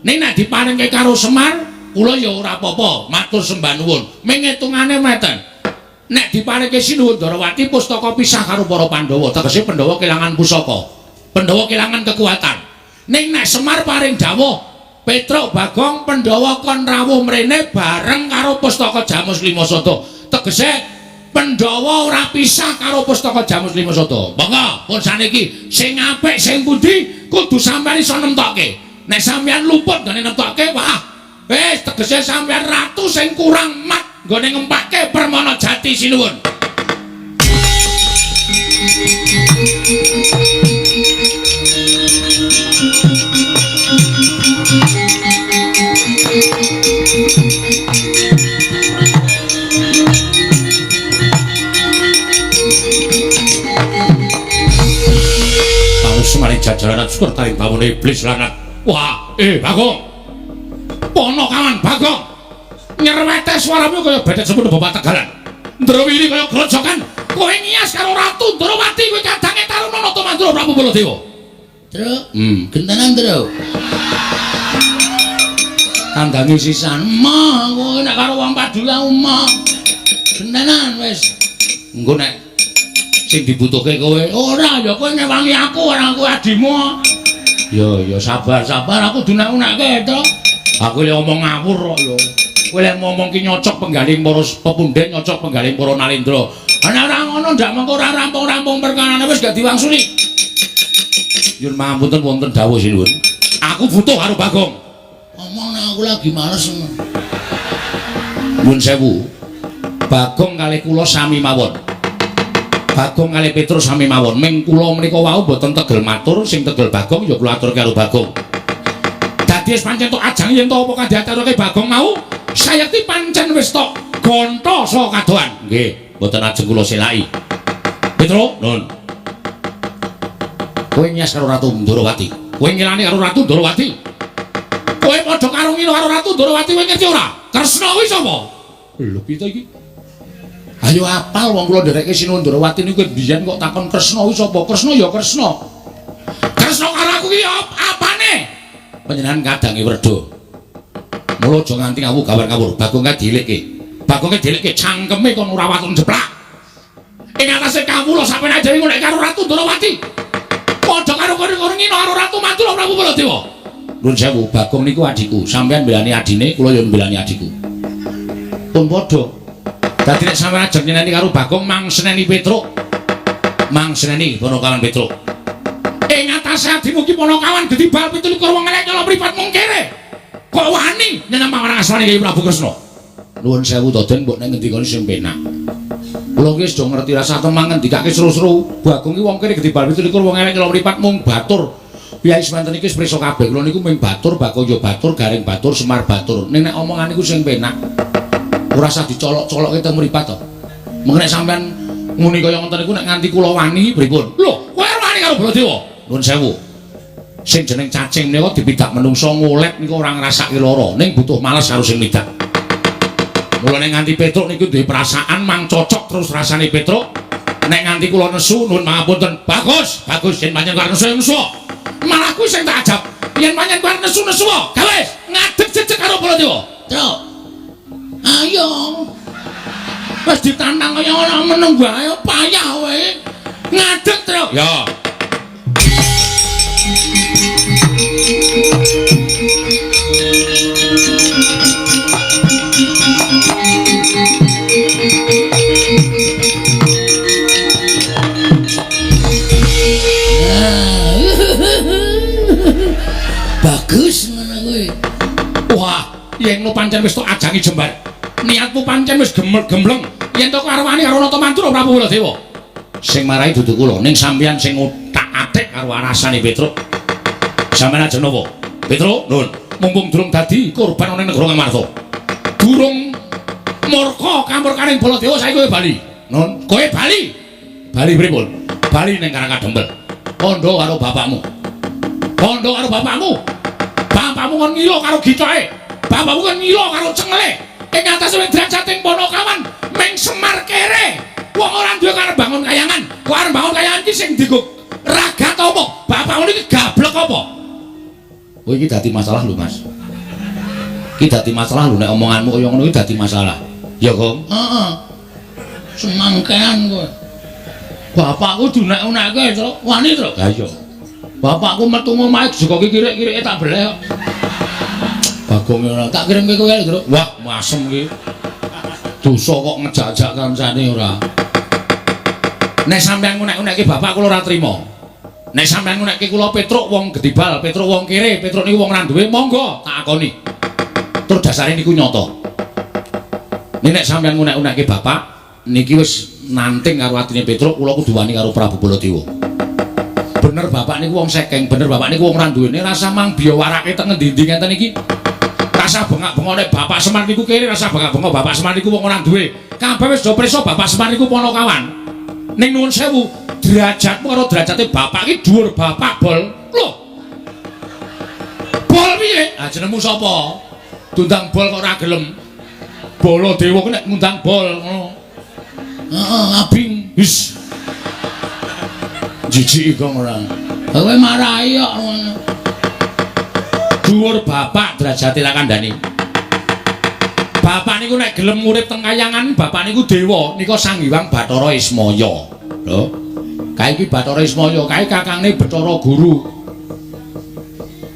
Ning nek diparingke karo Semar kula ya ora apa-apa, matur sembah nuwun. Ming ngitungane meten. Nek diparingke Sinuwun Darawati pustaka pisah karo para Pandhawa, tegese Pandhawa kelangan pusaka. Pandhawa kelangan kekuatan. Ning nek Semar paring dawuh Petruk Bagong Pandhawa kon rawuh mrene bareng karo pustaka Jamus Lima Sata. Tegese Pandhawa ora pisah karo pustaka Jamus Lima Sata. Monggo pun saniki sing apik sing pundi kudu sampeyan iso nemtokke. Nek sampeyan luput nggone nemtokke, wah wis tegese sampeyan ratu sing kurang mat nggone ngempake Permana Jati sinuwun. Panusmane jajaran syukur taring bawone iblis lanat. Wah, Bagong. Ponokawan Bagong. Nyerwete suaramu kaya bedet semono bapak Tegalan. Ndrowiri kaya grojokan. Kowe ngias karo Ratu Ndrawati kowe kadange Taruna Nata Mandura Prabu Baladewa. Truk, gentenan truk. Kandange sisan. Mah, kowe nek karo wong paduli aku mah. Gentenan wis. Engko nek sing dibutuhke kowe ora ya kowe ngewangi aku ora aku adimu. Ya ya sabar-sabar aku dunak-unake to. Aku lek omong ngawur kok ya. Kowe lek ngomong ki nyocok penggaling para pepunden, nyocok penggaling para Nalendra. Ana ora ngono ndak mengko ora rampung-rampung perkarane wis gak diwangsuli. Nyuwun pangapunten wonten dawuh sinuwun. Aku butuh karo Bagong. Omong nek aku lagi males. Nyuwun sewu. Bagong kalih kula sami mawon. Bagong kalih Petrus sami mawon. Ming kula menika wau mboten tegel matur, sing tegel Bagong ya kula atur karo Bagong. Dadi wis pancen tok ajang yen to apa kang diaturake Bagong mau, sayekti pancen wis tok gonta saka kadohan. Nggih, mboten ajeng kula selaki. Petro, nun. Kowe nyas karo Ratu Ndorowati. Kowe ngilani karo Ratu Ndorowati. Kowe padha karo ngilo karo Ratu Ndorowati, kowe ngerti ora? Kresna kuwi sapa? Lho piye to iki? Ayo apal wong kula nderekke Sinuwun Ndorowati niku biyen kok takon Kresna kuwi sapa? Kresna ya Kresna. Kresna karo aku ki apane? Panjenengan kadange werda. Mula aja nganti ngawu gawar-gawur, Bagong kae dilikke. Bagong kae dilikke cangkeme kon ora waton jeplak. Ing atase kawula sampeyan dhewe ngono karo Ratu Ndorowati. Padha karo kono ngino karo Ratu Mandura Prabu Baladewa. Nuwun sewu, Bagong niku adhiku. Sampeyan mbelani adine, kula yo mbelani adhiku. Pun padha. Dadi nek sampeyan ajeng nyeneni karo Bagong mang seneni Petruk. Mang seneni Ponokawan Petruk. Ing atase adimu ki Ponokawan gedhi bal 27 wong elek nyolong mripat mung kere. Kok wani nyeneng marang asmane Kyai Prabu Kresna? Nuwun sewu to Den, mbok nek ngendikane sing penak. Kula ki wis do ngerti rasa temang ngendikake seru-seru. Bagong ki wong kere gedhi bal 27 wong elek nyolong mripat mung batur. Piyai semanten iki wis prisa kabeh. Kula niku mung batur, Bagong ya batur, Gareng batur, Semar batur. Ning nek omongan niku sing penak. Ora usah dicolok-colokke teng mripat to. Mengko nek sampean muni kaya ngoten niku nek nganti kula wani pripun? Lho, kowe wani karo Baladewa? Nuwun sewu. Sing jeneng cacing menika dipidak menungsa ngolet niku ora ngrasake lara, ning butuh males karo sing midak. Mula nek nganti Petruk niku duwe perasaan mang cocok terus rasane Petruk. Nek nganti kula nesu nuwun pangapunten. Bagus, bagus yen pancen kula nesu nesu. Malah kuwi sing tak ajab. Yen pancen kula nesu-nesu, gawe ngadeg jejeg karo Baladewa. Truk. Ayo. Wis ditantang kaya ora meneng wae payah kowe. Ngadeg, Truk. Ya. Bagus ngono kuwi. Wah, yen no pancen wis tok ajangi jembar. Niatmu pancen wis gembleng. Yen to karwani karo Nata Mandura Prabu Baladewa. Sing marai dudu kula, ning sampeyan sing othak-atik karo arasane Petruk. Sampeyan aja napa? Petruk, nun, mumpung durung dadi korban ana ning negara Ngamarta. Durung murka kamurkaning Baladewa saiki kowe bali. Nun, kowe bali. Bali pripun? Bali ning Karang Kadempel. Kandha karo bapakmu. Kandha karo bapakmu. Bapakmu kon ngilo karo gitoke. Bapakmu kon ngilo karo cengele. Ing atase derajate Ponokawan ming Semar kere. Wong ora duwe karep bangun kayangan. Kok arep bangun kayangan iki sing dienggo ragat apa? Bapakmu niki gablek apa? Oh iki dadi masalah lho, Mas. Iki dadi masalah lho nek omonganmu kaya ngono iki dadi masalah. Ya, Gong? Heeh. Semangkean kowe. Bapakku diunek-unekke, Truk. Wani, Truk. Ha iya. Bapakku metu omahe jegoki kirik-kirike tak beleh kok. Bagong ora tak kirimke kowe lho, Truk. Wah, masem iki. Dosa kok ngejak-jak kancane ora. Nek sampeyan ngunek-unekke bapak kula ora trima. Nek sampeyan ngunekke kula Petruk wong gedibal, Petruk wong kere, Petruk niku wong ra duwe, monggo tak akoni. Tur dasare niku nyata. Nek sampeyan ngunek-unekke bapak niki wis nanting karo atine Petruk, kula kudu wani karo Prabu Baladewa. Bener bapak niku wong sekeng, bener bapak niku wong ra duwene, rasa mang biyawarake teng ngendi-endi ngenten iki. Rasa bengak-bengok nek bapak Semar niku kere, rasa bengak-bengok bapak Semar niku wong ora duwe. Kabeh wis do prisa bapak Semar niku Ponokawan. Ning nuwun sewu, derajatmu karo derajate bapak iki dhuwur bapak bol. Lho. Bol piye? Ah jenengmu sapa? Diundang bol kok ora gelem. Baladewa ku nek ngundang bol ngono. Heeh, abing. Wis. Jijik kok ora. Kowe marahi kok ngono. Dhuwur bapak derajate tak kandhani. Bapak niku nek gelem urip teng kayangan, bapak niku dewa, nika Sang Hyang Bathara Ismaya. Lho. Kae iki Bathara Ismaya, kae kakangne Bathara Guru.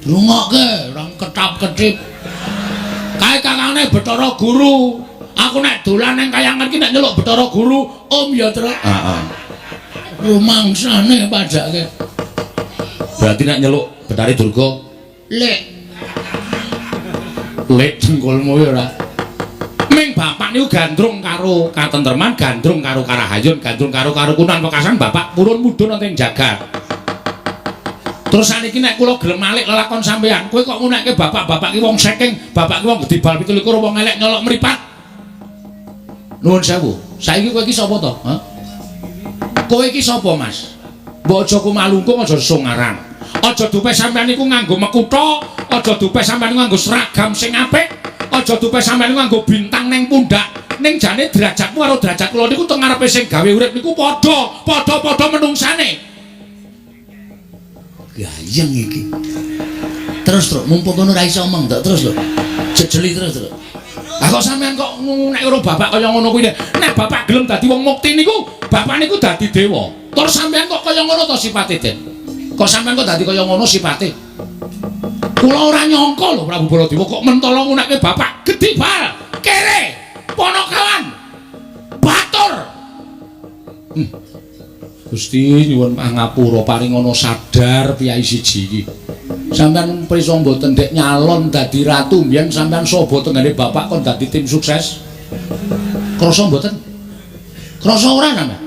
Rungokke, ora ketap-ketip. Kae kakangne Bathara Guru. Aku nek dolan nang kayangan iki nek nyeluk Bathara Guru, Om ya, Truk. Heeh. Rumangsane padake. Berarti nek nyeluk Bathari Durga, Lek. Lek dengkulmu ya ora. Ming bapak niku gandrung karo katentreman, gandrung karo karahayun, gandrung karo karukunan wekasan bapak purun mudhun wonten ing jagat. Terus saniki nek kula gelem malik lelakon sampean, kowe kok ngunekke bapak-bapak ki wong saking, bapak ki wong gedhe bal 27 wong elek nyolok mripat. Nuwun sewu. Saiki kowe iki sapa to? Hah? Kowe iki sapa, Mas? Mbok aja kumalungkung, aja songaran. Aja dupe sampean niku nganggo mekutha, aja dupe sampean niku nganggo seragam sing apik, aja dupe sampean niku nganggo bintang ning pundak. Ning jane derajatmu karo derajat kula niku teng ngarepe sing gawe urip niku padha, padha-padha menungsane. Gayeng iki. Terus, Truk, mumpung kono ora iso omong, Truk. Terus lho. Jejeli terus, Truk. Lah kok sampean kok nek karo bapak kaya ngono kuwi. Nek bapak gelem dadi wong mukti niku, bapak niku dadi dewa. Terus sampean kok kaya ngono to sipate, Den? Kok sampean kok dadi kaya ngono sipate? Kula ora nyangka lho Prabu Baladewa kok mentolo ngunekke bapak gedhe bal, kere, ponokawan, batur. Gusti nyuwun pangapura paringana sadar piyai siji iki. Sampeyan prisa mboten ndek nyalon dadi ratu mbiyen sampeyan saba tenggane bapak kon dadi tim sukses? Krasa mboten? Krasa ora sampeyan?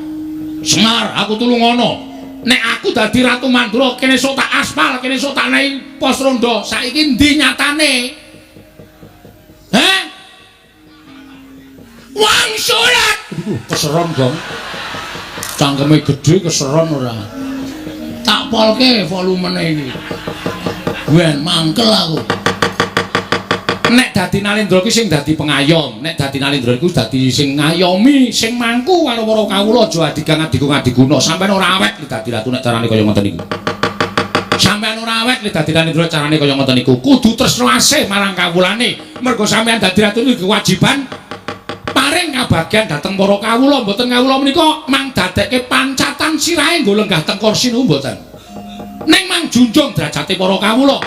Semar, aku tulungono. Nek aku dadi Ratu Mandura kene sok tak aspal, kene sok tak naik pos rondo. Saiki endi nyatane? Heh? Wangsulat. Keseron, Gong. Cangkeme gedhe keseron ora. Tak polke volumene iki. Ben mangkel aku. Nek dadi Nalendra ki sing dadi pengayom, nek dadi Nalendra iku dadi sing ngayomi, sing mangku karo para kawula aja adigang adigung adiguna. Sampeyan ora awet nek dadi ratu nek carane kaya ngoten niku. Sampeyan ora awet nek dadi Nalendra carane kaya ngoten niku. Kudu tresna asih marang kawulane. Mergo sampeyan dadi ratu niku kewajiban paring kabagyan dhateng para kawula. Mboten kawula menika mang dadekke pancatan sirahe nggo lenggah teng kursi niku mboten. Ning mang junjung derajate para kawula.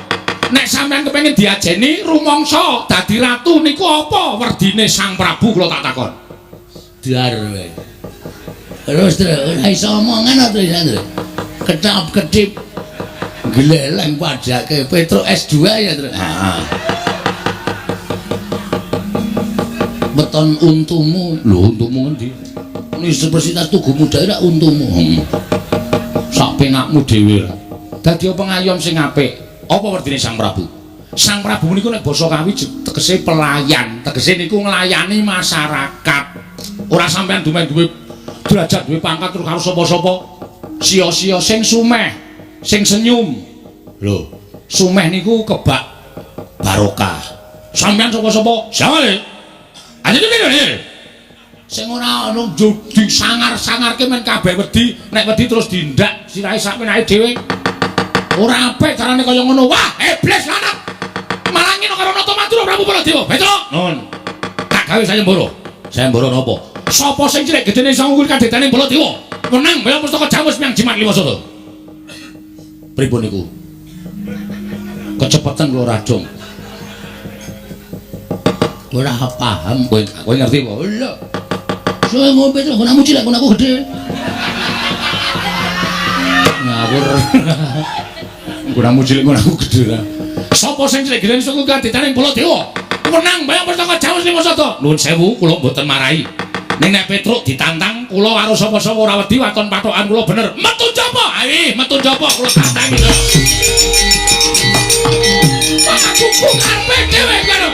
Nek sampeyan kepengin diajeni rumangsa dadi ratu niku apa werdine Sang Prabu kula tak takon. Dar wae. Terus terus ora iso omongan to iso terus. Ketap-ketip gleleng pajake Petruk S2 ya terus. Heeh. Beton untumu. Lho untumu ngendi? Universitas Tugu Muda ora untumu. Sak penakmu dhewe. Dadi pengayom sing apik. Apa werdine Sang Prabu? Sang Prabu niku nek basa Kawi tegese pelayan, tegese niku nglayani masyarakat. Ora sampeyan duwe duwe derajat, duwe pangkat terus karo sapa-sapa. Sia-sia sing sumeh, sing senyum. Lho, sumeh niku kebak barokah. Sampeyan sapa-sapa? Sawale. Sing ora ono disangar-sangarke men kabeh wedi, nek wedi terus dindak sirahe sak penake dhewe. Ora apik carane kaya ngono. Wah, iblis lanang. Malah ngene karo Nata Madura Prabu Baladewa. Petruk, nun. Tak gawe sayembara. Sayembara napa? Sapa sing cilik gedene iso ngukur kadetane Baladewa? Menang bela pustaka Jamus miang jimat lima sata. Pripun niku? Kecepetan kula radong. Ora paham. Kowe ngerti apa? Lho. Soe ngombe terus gonamu cilik gonaku gedhe. Ngawur. Gonamu cilik gonaku gedhe ra. Sapa sing cilik gedhe iso kadetane Baladewa? Menang bayang pustaka Jamus lima sata. Nuwun sewu kula mboten marahi. Ning nek Petruk ditantang kula karo sapa-sapa ora wedi waton patokan kula bener. Metu japa? Ayo metu japa kula tantang iki. Aku karepe dhewe karo.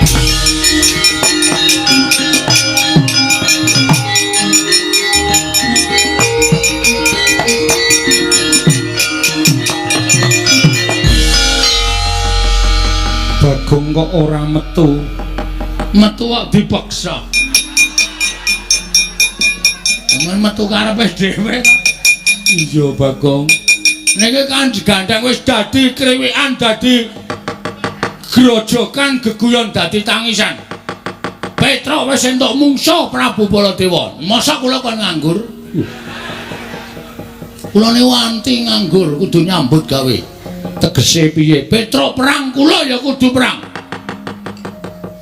Bagong kok ora metu. Metu kok dipaksa. Men metu karepe dhewe. Iya, Bagong. Niki kan digandheng wis dadi kriwikan, dadi grojokan geguyon, dadi tangisan. Petruk wis entuk mungsuh Prabu Baladewa. Mosok kula kon nganggur? Kula niku anti nganggur, kudu nyambut gawe. Tegese piye? Petruk perang, kula ya kudu perang.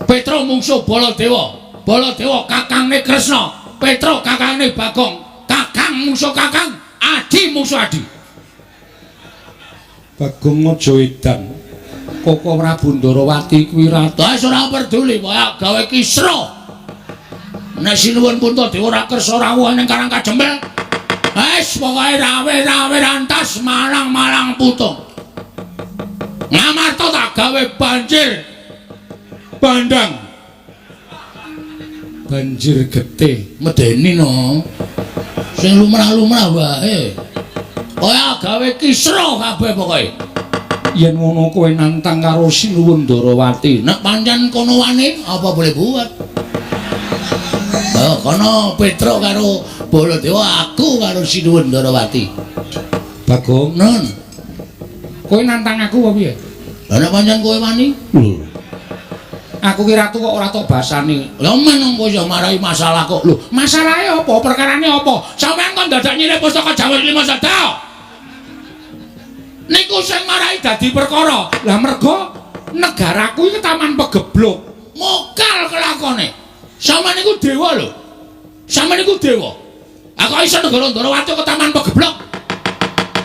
Petruk mungsuh Baladewa. Baladewa kakangne Kresna. Petruk kakangne Bagong. Kakang mungsuh kakang, adi mungsuh adi. Bagong aja edan. Koko Prabu Ndarawati kuwi ratu. Wis ora peduli, pokoke gawe kisruh. Nek sinuwun Puntadewa ora kersa rawuh ning Karang Kajempel, wis pokoke rawe-rawe rantas malang-malang putung. Ngamarta tak gawe banjir bandang. Banjir getih medeni no. Sing lumrah-lumrah wae. Kaya gawe kisra kabeh pokoke. Yen ngono kowe nantang karo Sinuwun Ndarawati. Nek pancen kono wani apa boleh buat. Oh, kono Petruk karo Baladewa, aku karo Sinuwun Ndarawati. Bagong, non. Kowe nantang aku apa piye? Lah nek pancen kowe wani? Lho. Aku ki ratu kok ora tok basani. Lah men kok iso marai masalah kok. Lho, masalahe apa? Perkarane apa? Sampeyan kon dadak nyilih pustaka Jawa Lima Sada. Niku sing marai dadi perkara. Lah mergo negaraku iki taman pegebluk. Mokal kelakone. Sampeyan niku dewa lho. Sampeyan niku dewa. Aku iso negara Ndarawati ke taman pegebluk.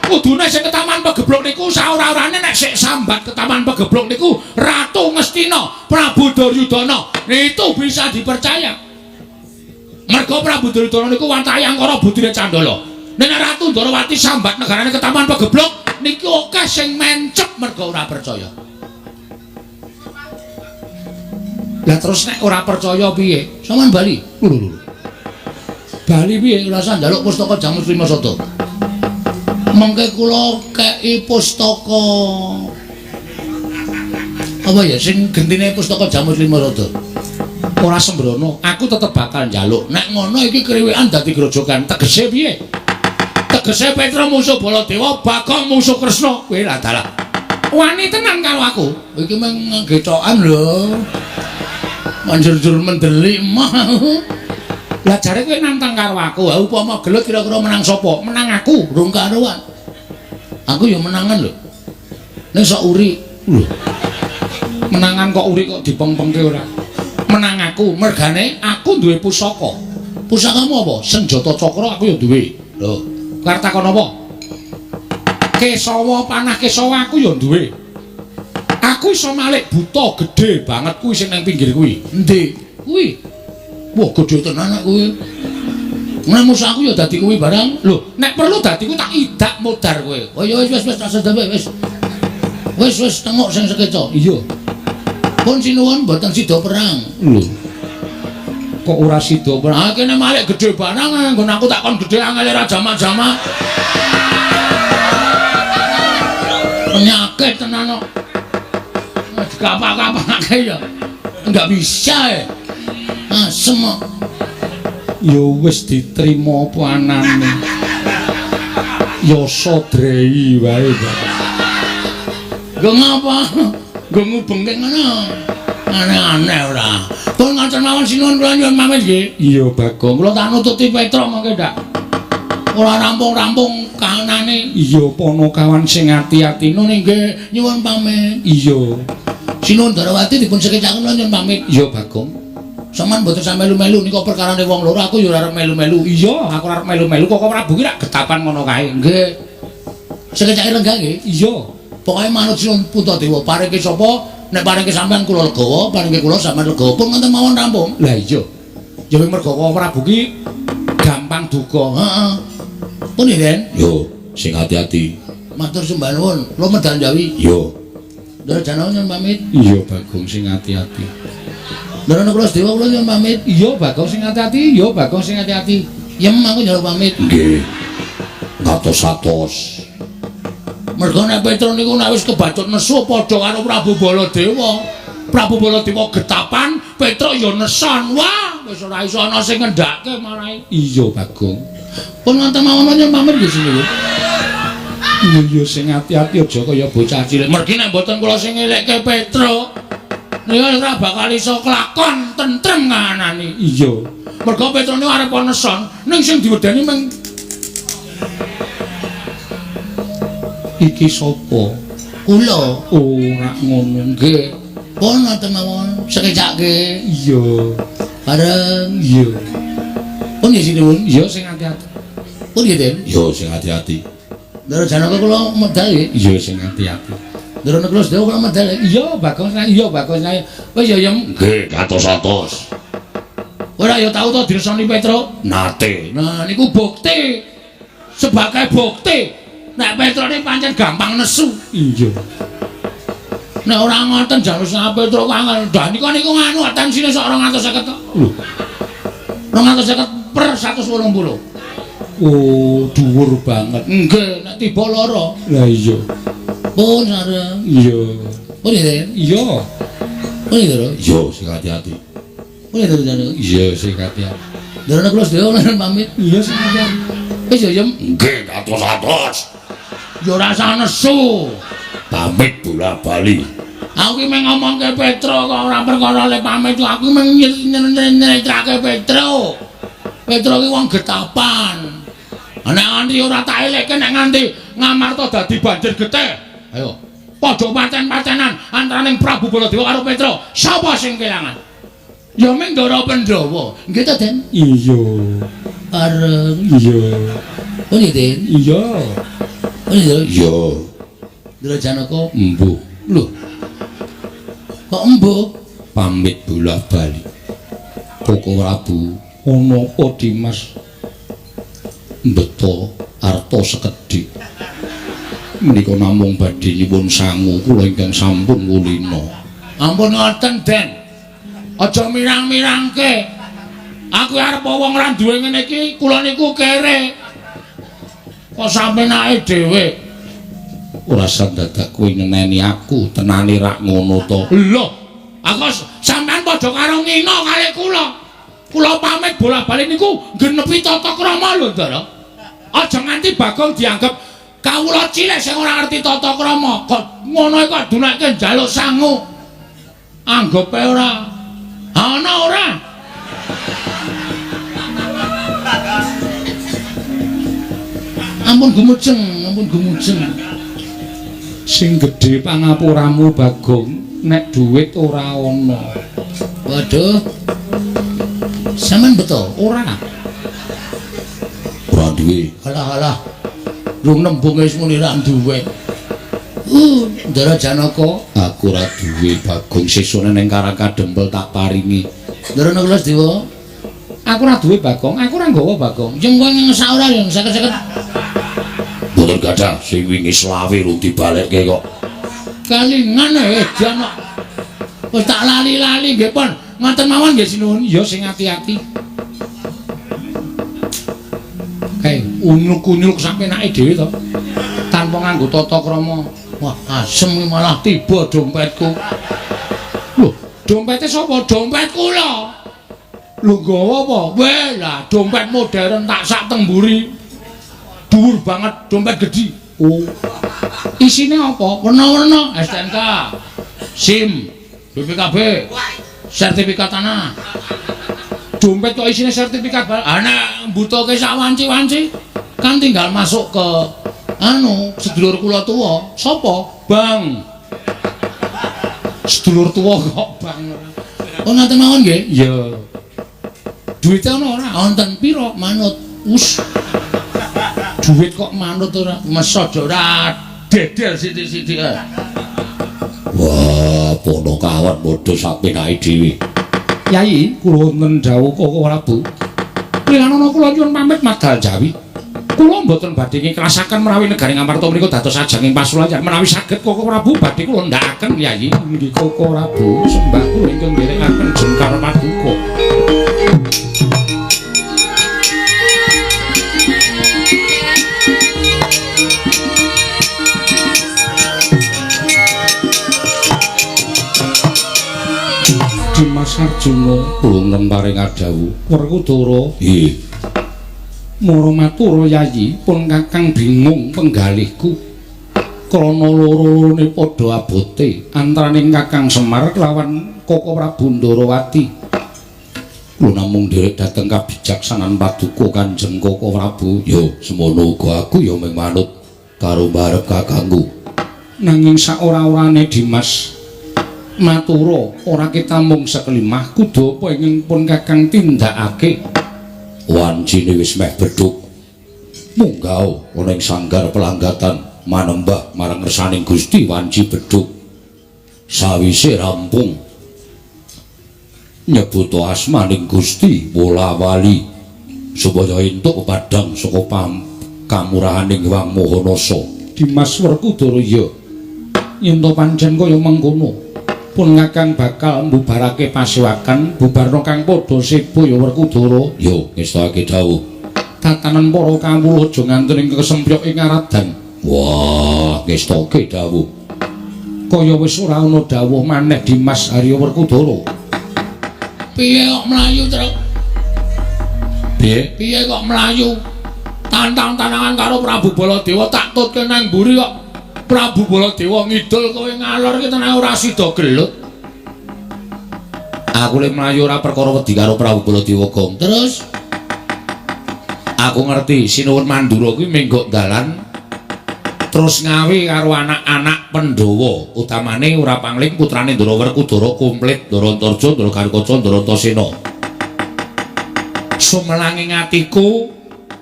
Kudune sing ke taman pegebluk niku saora-orane nek sik sambat ke taman pegebluk niku Ratu Ngastina, Prabu Duryudana. Itu bisa dipercaya. Mergo Prabu Duryudana niku wantahe angkara budine Candala. Nek Ratu Ndarawati sambat negarane ke taman pegebluk niku akeh sing mencep mergo ora percaya. Lah terus nek ora percaya piye? Sampeyan bali. Lho lho. Bali piye? Ora usah njaluk pustaka Jamus Lima Sada. Mengke kula kei pustaka apa ya sing gentine pustaka Jamus Lima Sada. Ora sembrono, aku tetep bakal njaluk. Nek ngono iki kriwekan dadi grojogan. Tegese piye? Tegese Petruk musuh Baladewa, Bagong musuh Kresna. Kowe lah dalah. Wani tenan karo aku. Iki mung getokan lho. Manjur-jur mendelik mah. Lah jare kowe nantang karo aku. Ha upama gelut kira-kira menang sapa? Menang aku, rung karuan. Aku ya menangan lho. Nek sok uri. Lho. Menangan kok uri kok dipengpengke ora? Menang aku, mergane aku duwe pusaka. Pusakamu apa? Senjata cakra aku ya duwe. Lho, arep takon apa? Kesawa panah kesawa aku ya duwe. Aku iso malik buta gedhe banget kuwi sing nang pinggir kuwi. Endi? Kuwi. Wah, gedhe tenan nek kuwi. Nek musuh aku ya dadi kuwi barang. Lho, nek perlu dadi kuwi tak idak modar kowe. Oh ya wis wis wis tak sedhe wis. Wis wis tengok sing sekeca. Iya. Pun sinuwun mboten sida perang. Lho. Kok ora sida perang? Ah kene malik gedhe barang nggon aku tak kon gedhe angel ora jamak-jamak. Penyakit tenan kok. Dikapak-kapake ya. Enggak bisa ya. Asem kok. Ya wis diterima apa anane. Yasa drei wae. Nggo ngapa? Nggo ngubengke ngono. Aneh-aneh ora. Pun ngoten mawon sinuwun kula nyuwun pamit nggih. Iya, Bagong. Kula tak nututi Petruk mangke ndak. Ora rampung-rampung kahanane. Iya, Ponokawan sing ati-ati nggih nyuwun pamit. Iya. Sinuwun Ndarawati dipun sekecaken kula nyuwun pamit. Iya, Bagong. Sampeyan mboten sampe melu-melu nika perkarane wong loro, aku ya ora arep melu-melu. Iya, aku ora arep melu-melu kok Prabu ki rak getapan ngono kae. Nggih. Sekecake lenggah nggih. Iya. Pokoke manut Sinuwun Puntadewa, paringke sapa nek paringke sampean kula legawa, paringke kula sampean legawa. Pun ngoten mawon rampung. Lah iya. Ya mergo kok Prabu ki gampang duka. Heeh. Pun nggih, Den. Yo, sing ati-ati. Matur sembah nuwun. Kula medal Jawi. Yo. Ndara Janawa nyuwun pamit. Iya, Bagong sing ati-ati. Ndara Nakula Sedewa kula nyuwun pamit. Iya, Bagong sing ati-ati. Iya, Bagong sing ati-ati. Yem aku njaluk pamit. Nggih. Ngatos-atos. Mergo nek Petruk niku nek wis kebacut nesu padha karo Prabu Baladewa. Prabu Baladewa getapan, Petruk ya nesan. Wah, wis ora iso ana sing ngendhake marai. Iya, Bagong. Pun ngoten mawon nyuwun pamit nggih sinuwun. Iya, iya sing ati-ati aja kaya bocah cilik. Mergi nek mboten kula sing ngelekke Petruk, niku ora bakal iso kelakon tentrem kahanane. Iya. Mergo Petruk niku arep neson, ning sing diwedeni mung iki sapa? Kula. Ora ngono. Nggih. Pun ngoten mawon, sekecake. Iya. Bareng. Iya. Pun nggih sinuwun. Iya sing ati-ati. Pun nggih, Den. Iya sing ati-ati. Ndara Janaka kula medal nggih. Iya sing ati-ati. Ndara Nakula Sedewa kula medal. Iya, Bagong. Iya, Bagong. Wis ya, Yem. Nggih, katos-atos. Ora ya tau to diresoni Petruk? Nate. Nah, niku bukti. Sebagai bukti nek Petruk ini pancen gampang nesu. Iya. Nek ora ngoten jan wis Petro angel. Dah niku niku nganu tensine sok 250 kok. Lho. 250 per 180. Oh, dhuwur banget. Nggih, nek tiba lara. Lah iya. Pun sareng. Iya. Pun ya. Iya. Pun ya. Iya, sing ati-ati. Pun ya, Ndara. Iya, sing ati-ati. Ndara kula sedaya pamit. Iya, sing ati-ati. Wis ya, Yem. Nggih, atos-atos. Ya ora usah nesu. Pamit bola-bali. Aku ki mung ngomongke Petro kok ora perkara le pamit, aku mung nyeritrake Petro. Petro ki wong getapan. Nek nganti ora tak elekke nek nganti Ngamarta dadi banjir getih. Ayo, padha paten-patenan antaraning Prabu Baladewa karo Petro. Sapa sing kelangan? Ya mung Ndara Pandhawa. Nggih ta, Den? Iya. Areng. Iya. Oh nggih, Den? Iya. Oh iya. Iya. Ndara Janaka embuh. Lho. Kok embuh? Pamit bola-bali. Koko Prabu, ana apa Dimas? Mbeto arta sekedhik. Menika namung badhe nyuwun sangu kula ingkang sampun kulina. Ampun ngoten, Den. Aja mirang-mirangke. Aku arep wong ora duwe ngene iki, kula niku kere. Kok sampenake dhewe? Ora sandadak kowe ngeneni aku, tenane rak ngono to. Lho, aku sampean padha karo ngina kalih kula. Kula pamit bola-bali niku genepi tata krama lho, Ndara. Aja nganti Bagong dianggep kawula cilik sing ora ngerti tata krama. Kok ngono kok dunake njaluk sangu. Anggepe ora. Ana ora? Ampun gumujeng, ampun gumujeng. Sing gedhe pangapuramu Bagong, nek dhuwit ora ana. Waduh. Sampeyan beto? Ora. Ora duwe. Alah alah. Rung nembung wis muni ra duwe. Ndara Janaka, aku ora duwe Bagong, sesone ning Karang Kadempel tak paringi. Ndara Nakula Dewa, aku ora duwe Bagong, aku ora nggawa Bagong. Yen kowe ngesak ora yen seket-seket. Mboten gadah, sing wingi selawe rung dibalekke kok. Kalingan edan kok. Wis tak lali-lali nggih pun. Ngoten mawon nggih sinuwun. Ya sing ati-ati. Kae unyuk-unyuk sapenake dhewe to. Tanpa nganggo tata krama. Wah, asem malah tiba dompetku. Lho, dompete sapa? Dompet kula. Lho nggawa apa? Weh lah, dompet modern tak sak teng mburi. Dhuwur banget, dompet gedhi. Oh. Isine apa? Werna-werna, STNK, SIM, BPKB, sertifikat tanah. Dompet kok isine sertifikat barang? Ah nek mbutuhke sak wanci-wanci kan tinggal masuk ke anu sedulur kula tuwa. Sapa? Bang. Sedulur tuwa kok bang. Oh ngoten mawon nggih? Iya. Duite ana ora? Wonten pira? Manut. Us. Duit kok manut ora? Mesod ora dedel sithik-sithik. Wah, ponokawan padha sapenake dhewe. Yai, kula wonten dawuh Koko Prabu. Lilanono kula nyuwun pamit madal Jawi. Kula mboten badhe ngiklasaken menawi negari Ngamarta menika dados ajanging pasulayan. Menawi saged Koko Prabu badhe kula ndhakaken Yai. Nggih Koko Prabu, sembah kula ingkang nderekaken jengkar paduka. Dimas Arjuna kula paring dawuh. Werkudara, nggih. Mara matur Yayi, pun Kakang bingung penggalihku. Krana loro-lorone padha abote antaraning Kakang Semar kelawan Koko Prabu Ndarawati. Kula namung nderek dhateng kabijaksanan paduka Kanjeng Koko Prabu. Ya, semono uga aku ya mung manut karo mbarep kakangku. Nanging saora-orane Dimas matura ora kitamung sekelimah kudu apa ingkang pun Kakang tindakake. Wancine wis meh bedhug. Munggah ana ing sanggar pelanggatan manembah marang ngersaning Gusti wanci bedhug. Sawise rampung nyebut asmaning Gusti wola-wali supaya entuk padhang saka kamurahaning Hyang Maha Nasa. Dimas Werkudara ya. Yen to pancen kaya mengkono, pun Kakang bakal mbubarake pasewakan, bubarna kang padha seba ya Werkudara. Yo ngestake dawuh. Tatanan para kawula aja nganti ing kesempyok ing aradan. Wah, ngestake dawuh. Kaya wis ora ana dawuh maneh Dimas Arya Werkudara. Piye kok mlayu, Truk? Piye? Piye kok mlayu? Tantang-tantangan karo Prabu Baladewa tak tutke nang mburi kok. Prabu Baladewa ngidul kowe ngalor iki tenan ora sida gelut. Aku le mlayu ora perkara wedi karo Prabu Baladewa, Gong. Terus aku ngerti Sinuwun Mandura kuwi menggok dalan terus ngawi karo anak-anak Pandhawa, utamane ora pangling putrane Ndara Werkudara komplit Ndara Antarja, Ndara Garukaca, Ndara Antasena. Sumelangi atiku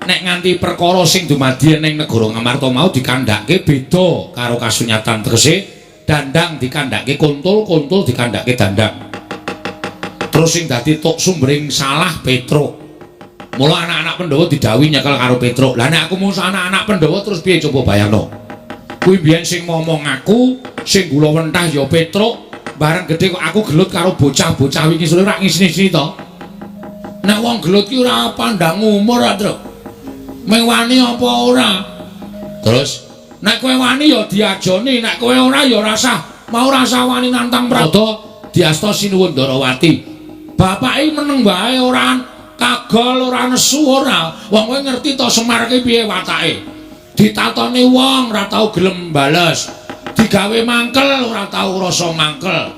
nek nganti perkara sing dumadi ning negara Ngamarta mau dikandhake beda karo kasunyatan, tegese dandang dikandhake kuntul, kuntul dikandhake dandang. Terus sing dadi tok sumbering salah Petruk. Mula anak-anak Pandhawa didhawuhi nyekel karo Petruk. Lah nek aku mung anak-anak Pandhawa terus piye coba bayangno? Kuwi biyen sing momong aku, sing gula wentah ya Petruk, bareng gedhe kok aku gelut karo bocah-bocah wingi sore ora ngisini-isini to. Nek wong gelut ki ora pandang umur, Truk. Ming wani apa ora? Terus nek kowe wani ya diajoni, nek kowe ora ya rasah mau rasah wani nantang Prada diasta Sinuwun Ndarawati. Bapake meneng wae ora kagol, ora nesu ora. Wong kowe ngerti to Semar ki piye watake. Ditatoni wong ora tau gelem bales. Digawe mangkel ora tau rasa mangkel.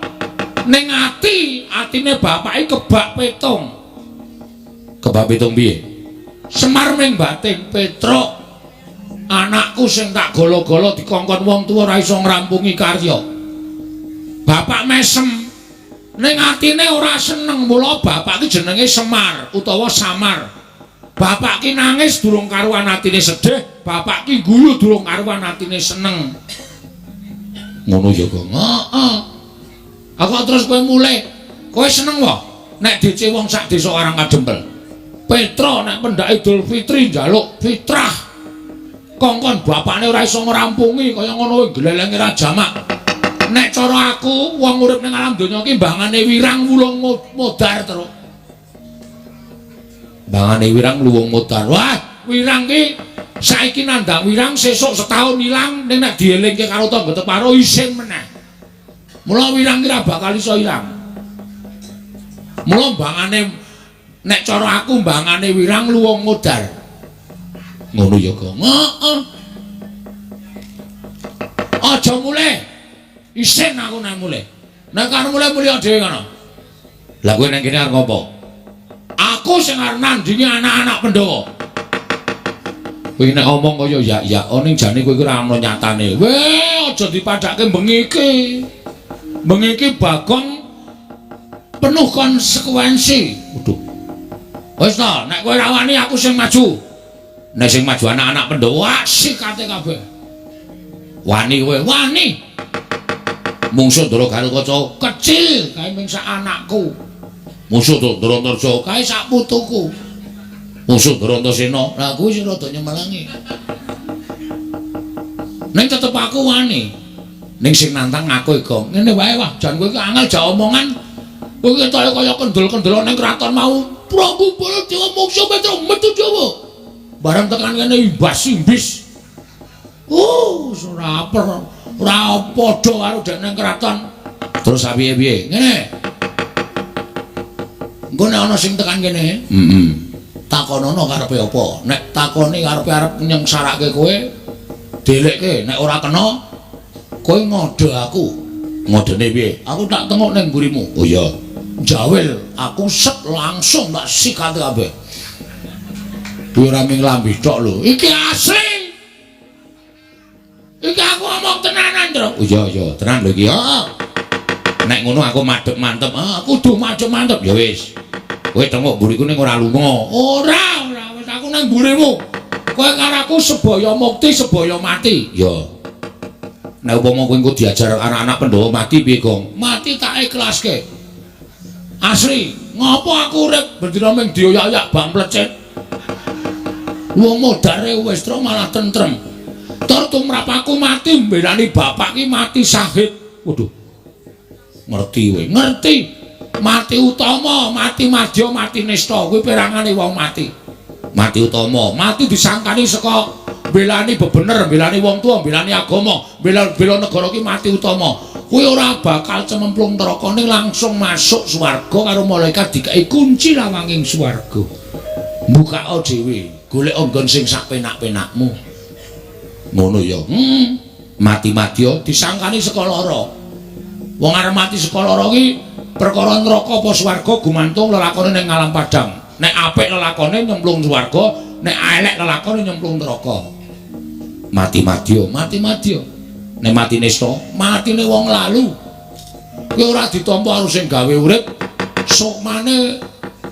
Ning ati, atine bapake kebak petung. Kebak petung piye? Semar ming batin Petruk. Anakku sing tak golo-golo dikongkon wong tuwa ora iso ngrampungi karya. Bapak mesem. Ning atine ora seneng, mula bapak ki jenenge Semar utawa Samar. Bapak ki nangis durung karuan atine sedih, bapak ki guyu durung karuan atine seneng. Ngono ya, Gong. Heeh. Aku terus kowe mulih, kowe seneng wae nek DC wong sak desa Karang Kadempel. Petro nek pendak Idul Fitri njaluk fitrah. Kongkon bapakne ora iso ngrampungi kaya ngono kuwi glelenge ra jamak. Nek cara aku wong urip ning alam donya iki mbangane wirang wulung modar terus. Mbangane wirang luwung modar. Wah, wirang ki saiki nandang wirang sesuk setahun ilang, ning nek dielingke karo tangga teparo isin meneh. Mula wirang ki ora bakal iso ilang. Mula mbangane nek cara aku mbangane wirang luwung modar. Ngono ya, Gong. Heeh. Aja mulih. Isin aku nek mulih. Nek arep mulih mulih dhewe ngono. Lah kowe nang kene arep ngopo? Aku sing arep nandingi anak-anak Pandhawa. Kowe nek omong kaya ya-ya ning jane kowe iki ora ana nyatane. Weh, aja dipadhake bengi iki. Bengi iki Bagong penuh konsekuensi. Waduh. Wis ta, nek kowe ra wani aku sing maju. Nek sing maju anak-anak Pandhawa sikate kabeh. Wani kowe, wani. Mungsuh Ndara Garukaca kecil kae ming sak anakku. Mungsuh Ndara Antarja kae sak putuku. Mungsuh Ndara Antasena. Lah kuwi sing rada nyemelangi. Ning tetep aku wani. Ning sing nantang aku Gong. Ngene wae wah, jan kowe iki angel jak omongan. Kowe ketoke kaya kendel-kendel ning kraton mau. Prabu Baladewa mungsuh Petro metu Jawa. Bareng tekan kene imbas imbis. Ora ora padha karo dek ning kraton. Terus piye-piye? Ngene. Engko nek ana sing tekan kene, heeh. Takonono karepe apa? Nek takoni karepe arep nyengsarake kowe, delekke. Nek ora kena, kowe ngode aku. Ngodene piye? Aku tak tengok ning mburimu. Oh iya. Jawil, aku set langsung tak sikat kabeh. Kuwi ora ming lambe tok lho. Iki asli. Iki aku ngomong tenanan, Truk. Oh iya iya, tenan lho iki. Heeh. Nek ngono aku madhep mantep. Ah, kudu madhep mantep. Ya wis. Kowe tengok mburiku ning ora lunga. Ora, ora wis aku nang mburimu. Kowe karo aku sebaya mukti, sebaya mati. Ya. Nek upama kowe engko diajar anak-anak Pandhawa mati piye, Gong? Mati tak ikhlaske. Asli, ngopo aku urip bendina ming dioyak-oyak bang plecet. Wong modare wis tro malah tentrem. Tur tumrap aku mati mbelani bapak ki mati syahid. Waduh. Ngerti kowe, ngerti. Mati utama, mati madya, mati nista kuwi perangane wong mati. Mati utama, mati disangkani saka mbelani bebener, mbelani wong tuwa, mbelani agama, bela negara ki mati utama. Kuwi ora bakal cememplung neraka ning langsung masuk swarga karo malaikat dikai kunci lawanging swarga. Mbukao dhewe, golek nggon sing sak penak-penakmu. Ngono ya. Mati madya disangkani saka lara. Wong arep mati saka lara ki perkara neraka apa swarga gumantung lelakone ning alam padang. Nek apik lelakone nyemplung swarga, nek elek lelakone nyemplung neraka. Mati madya, mati madya. Nek mati nista, matine wong lalu. Kuwi ora ditampa karo sing gawe urip, sukmane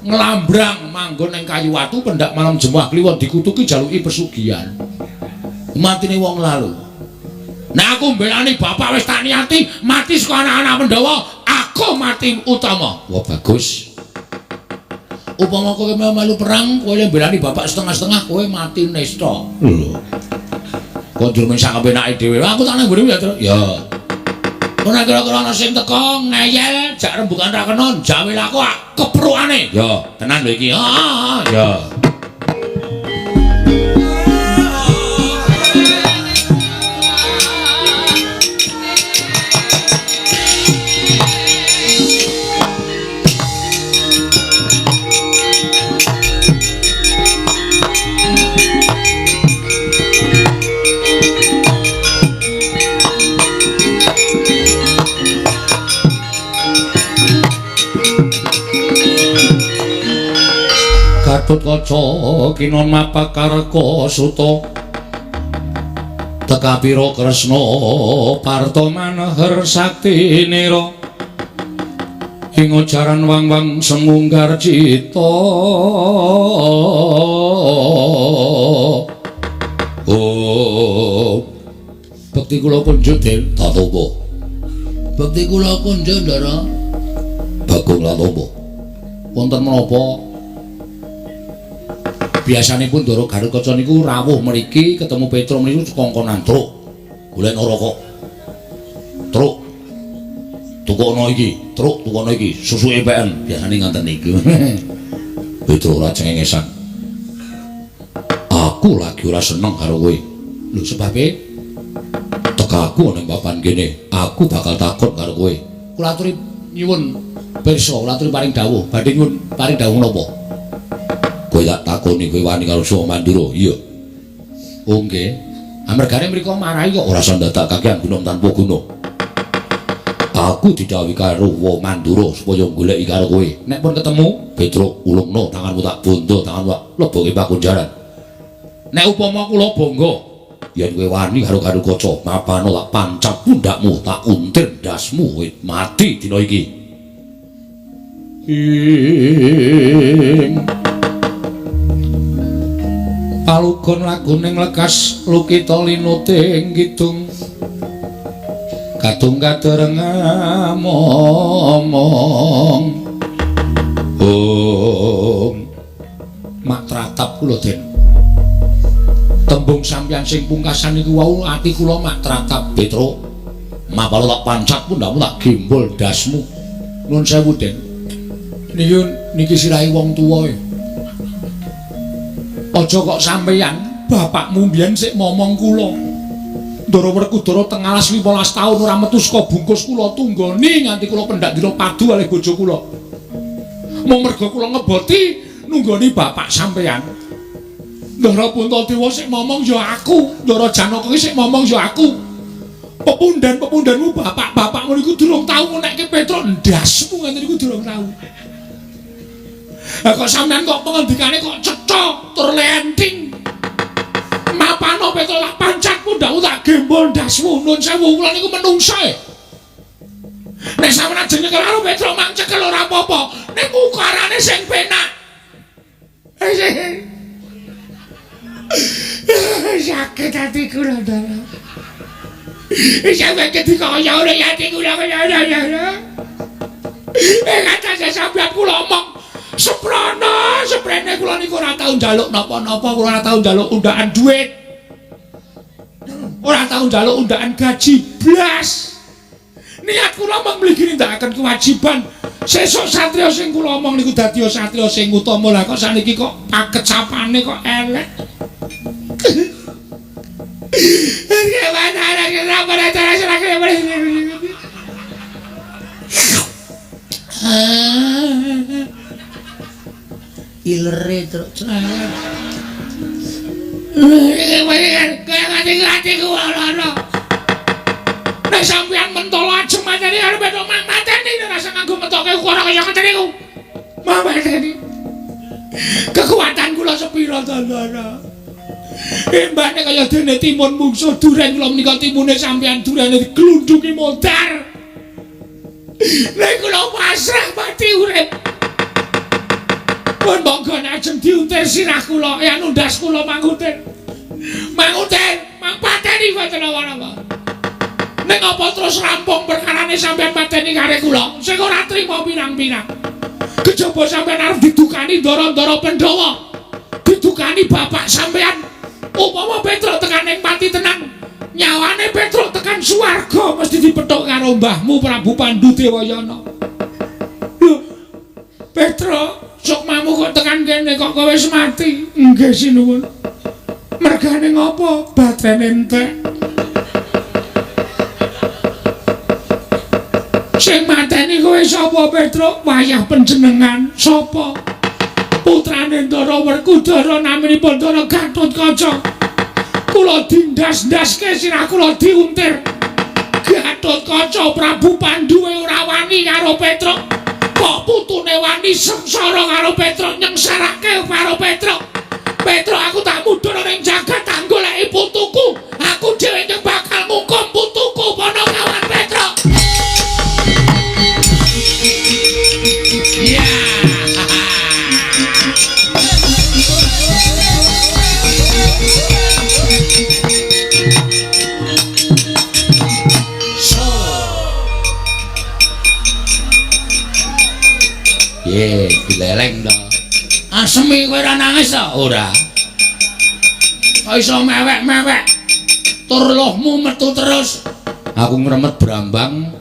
nglambrang manggon ning kayu watu pendak malam Jemuah Kliwon dikutuki jaluki pesugihan. Matine wong lalu. Nek aku mbelani bapak wis tak niati mati saka anak-anak Pandhawa, aku mati utama. Wah bagus. Upama kowe melu perang, kowe mbelani bapak setengah-setengah, kowe mati nista. Lho. Kok durung sak kepenake dhewe. Aku tak nang mburi ya, Tru. Ya. Ora kira-kira ana sing teko ngeyel, jak rembukan ra kena, jawil aku keprukane. Ya, tenan lho iki. Heeh, ya. Gatotkaca kinon mapakarka suta tekapira Kresna parta manher saktinira ing ajaran wang-wang semunggar cita. Oh, bekti kula kunjuk Den tatopa. Bekti kula kunjuk Ndara. Bagong latopa. Wonten menapa? Biasanipun Ndara Gatotkaca niku rawuh mriki ketemu Petro niku kongkonan truk. Golekno rokok. Truk. Tukono iki, truk tukono iki, susuke peken. Biasane ngoten niku. Petro ora cengengesan. Aku lagi ora seneng karo kowe. Lho sebabe tekaku ning papan kene, aku bakal takut karo kowe. Kula aturi nyuwun pirsa, kula aturi paring dawuh. Badhe nyuwun paring dawuh napa? Kowe tak takoni kowe wani karo Suwa Mandura. Iya. Oh nggih. Amergane mriku marahi kok ora usah ndadak kakean gunung tanpa guna. Aku didhawuhi karo Wa Mandura supaya goleki karo kowe. Nek pun ketemu, Petruk ulungno tanganmu tak bondo, tanganmu tak leboke pakunjaran. Nek upama kula bangga yen kowe wani karo Gatotkaca, mapano tak pancap pundakmu, tak untir ndasmu, kowe mati dina iki. Ing palugon laguning lekas lukita linuting kidung kadung kadereng momong. Om mak tratap kula Den. Tembung sampeyan sing pungkasan niku wau ati kula mak tratap. Petro mapalo tak pancat pundhakmu tak gembol dasmu. Nuwun sewu Den. Niki niki sirahe wong tuwa e. Aja kok sampeyan bapakmu mbiyen sik momong kula. Ndara Werkudara teng alas 15 taun ora metu saka bungkus kula tunggoni nganti kula pendak dina padu kalih bojo kula. Mung merga kula ngeboti nunggoni bapak sampeyan. Ndara Puntadewa sik momong ya aku, Ndara Janaka ki sik momong ya aku. Pepundhen-pepundhenmu bapak-bapakmu niku durung tau ngonekke Petruk ndasmu ngene niku durung tau. Lah kok sampeyan kok pengendikane kok cetha tur lenting. Mapano Petruk tak pancat pundhakmu tak gembol ndasmu. Nun sewu kula niku menungsa e. Nek sampeyan ajeng nyekel karo Petruk mang cekel ora apa-apa. Ning ukarane sing penak. Sakit ati kula Ndara. Sampeyan kedikaya ora ati kula kaya. Ing atase sampeyan kula omong seprana, seprene kula niku ora tau njaluk napa-napa, kula ora tau njaluk undhakan dhuwit. Ora tau njaluk undaan gaji blas. Niat kula mung mligi nindakaken kewajiban. Sesuk satriya sing kula omong niku dadi satriya sing utama. Lah kok saniki kok pakecapane kok elek. Ilere truk cerewet. Nek sampeyan mentolo ajeng mateni arep petuk mang mateni nek rasa nganggo metoke ukara kaya ngeten niku. Mang mateni. Kekuatan kula sepira to, Ndara? Embane kaya dene timun mungsuh duren kula menika timune sampeyan durene diglundungi modar. Nek kula pasrah mati urip. Pun monggo ajeng diuntir sirah kula, ya nundas kula mangutir. Mangutir, mang pateni boten napa-napa. Ning apa terus rampung perkarane sampeyan pateni kare kula? Sing ora trima pirang-pirang. Kejaba sampeyan arep didukani ndara-ndara Pandhawa. Didukani bapak sampeyan. Upama Petruk tekan ing pati tenang, nyawane Petruk tekan swarga mesti dipethuk karo mbahmu Prabu Pandu Dewayana. Lho, Petruk, sukmamu kok tekan kene kok kowe wis mati? Nggih sinuwun. Mergane ngopo? Batene entek. Sing mateni kowe sapa Petruk? Wayah panjenengan sapa? Putrane Ndara Werkudara naminipun Ndara Gatotkaca. Kula dindas-ndaske sirah kula diuntir. Gatotkaca Prabu Pandu ora wani karo Petruk. Kok putune wani sengsara karo Petruk, nyengsarake karo Petruk. Petruk aku tak mudhun ning jagat tak goleki putuku. Aku dhewe ing bakal ngukum putuku Panakawan Petruk. Ya. Ye, dileleng to. Asemi kowe ora nangis to? Ora. Kok iso mewek-mewek? Tur lohmu metu terus. Aku ngremet brambang.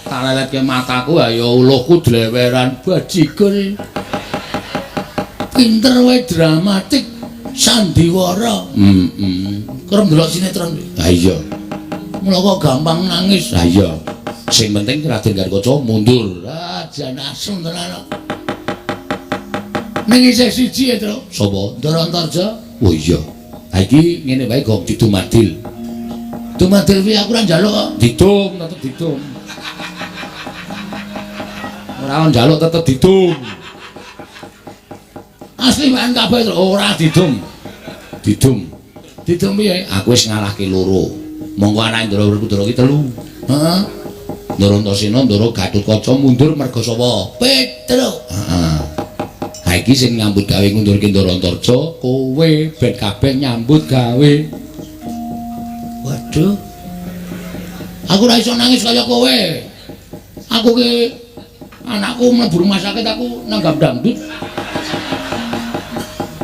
Tak leletke mataku ayo uluhku dleweran bajigur. Pinter wae dramatik sandiwara. Heeh. Kerep ndelok sinetron. Ha iya. Mula kok gampang nangis. Ha iya. Sing penting Raden Gatotkaca mundur. Ah, jan asem tenan. Ning isih siji ya, Truk. Sapa? Ndara Antarja. Oh iya. Ha iki ngene wae gong didumadil. Dumadil piye aku ora njaluk kok. Didum, tetep didum. Ora njaluk tetep didum. Asli wae kabeh, Truk. Ora didum. Didum. Didum piye? Aku wis ngalahke loro. Monggo anake Ndara Werkudara ki telu. Heeh. Ndara Antasena, Ndara Gatotkaca mundur merga sapa? Petruk. Heeh. Ha iki sing nyambut gawe ngundurke Ndara Antarja, kowe ben kabeh nyambut gawe. Waduh. Aku ora iso nangis kaya kowe. Aku ki anakku mlebu rumah sakit aku nanggap dangdut.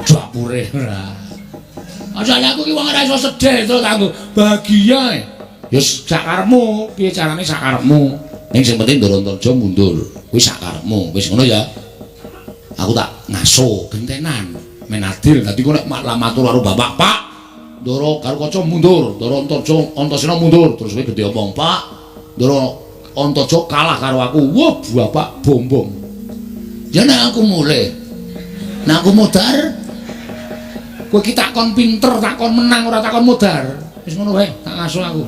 Dapure ora. Asale aku ki wong ora iso sedih terus aku bahagia. Ya sakarepmu, piye carane sakarepmu. Ning sing penting Ndara Antarja mundur. Kuwi sakarepmu. Wis ngono ya. Aku tak ngaso gentenan men adil. Dadi kok nek matur karo bapak, Pak, Ndara Gatotkaca mundur, Ndara Antarja Antasena mundur. Terus kowe gedhe omong, Pak, Ndara Antarja kalah karo aku. Wah, bapak bom-bom. Ya nek aku mulih. Nek aku modar, kowe iki takon pinter, takon menang ora takon modar. Wis ngono wae, tak ngaso aku.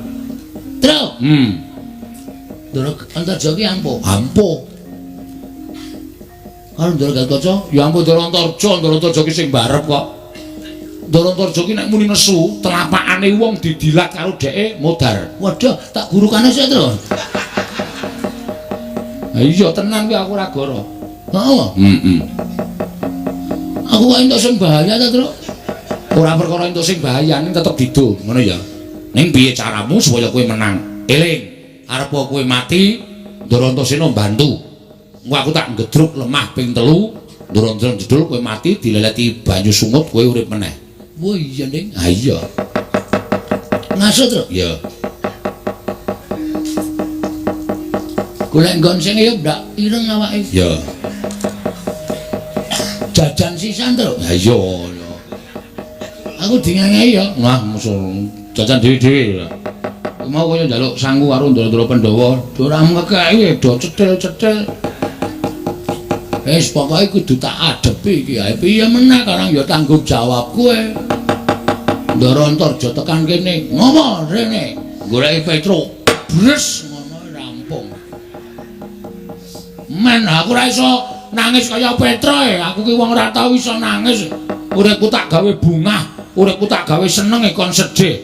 Truk. Ndara Antarja ki ampuh. Ampuh. Karo Ndara Gatotkaca, ya ampun Ndara Antarja, Ndara Antarja ki sing barep kok. Ndara Antarja ki nek muni nesu, telapakane wong didilat karo dheke modar. Waduh, tak gurukane sik, Truk. Ha iya tenan kuwi aku ora goro. Heeh. Heeh. Aku kok entuk sing bahaya ta, Truk? Ora perkara entuk sing bahaya, ning tetep didum, ngono ya. Ning piye caramu supaya kowe menang? Eling, arep kowe mati, Ndara Antasena mbantu. Engko aku tak ngedruk lemah ping 3, Ndara Antasena jedul kowe mati dileleti banyu sungut kowe urip meneh. Wah iya, Ning. Ha iya. Ngaso, Truk? Iya. Golek nggon sing ya ndak ireng awake. Iya. Jajan sisan, Truk. Ha iya. Aku dingengehi ya. Wah, musuh jajan dhewe-dhewe. Mau kaya njaluk sangu karo ndara-ndara Pandhawa, ora ngekeki do cetil-cetil. Wis pokoke kudu tak adepi iki. Ha piye meneh karang ya tanggung jawab kowe. Ndara Antarja tekan kene, ngopo rene? Goleki Petruk. Bres ngono rampung. Men aku ora iso nangis kaya Petruk e. Aku ki wong ora tau iso nangis. Uripku tak gawe bungah, uripku tak gawe seneng e kon sedih.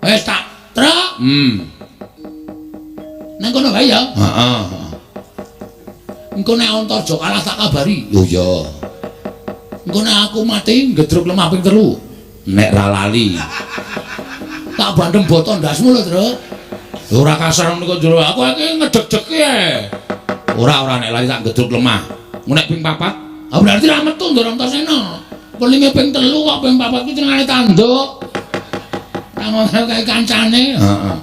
Wis tak truk. Nang kono wae ya. Heeh. Engko nek Antarja kalah tak kabari. Oh iya. Engko nek aku mati ngedruk lemah ping 3. Nek ra lali. Tak bandem boto ndasmu lho, Truk. Ora kasar ngono kok jero. Aku iki ngedeg-degi e. Ora ora nek lali tak ngedruk lemah. Engko nek ping 4, ah berarti ra metu Ndara Antasena. Pelinge ping 3 kok ping 4 kuwi jenengane tanduk. Ra ngono kae kancane. Heeh.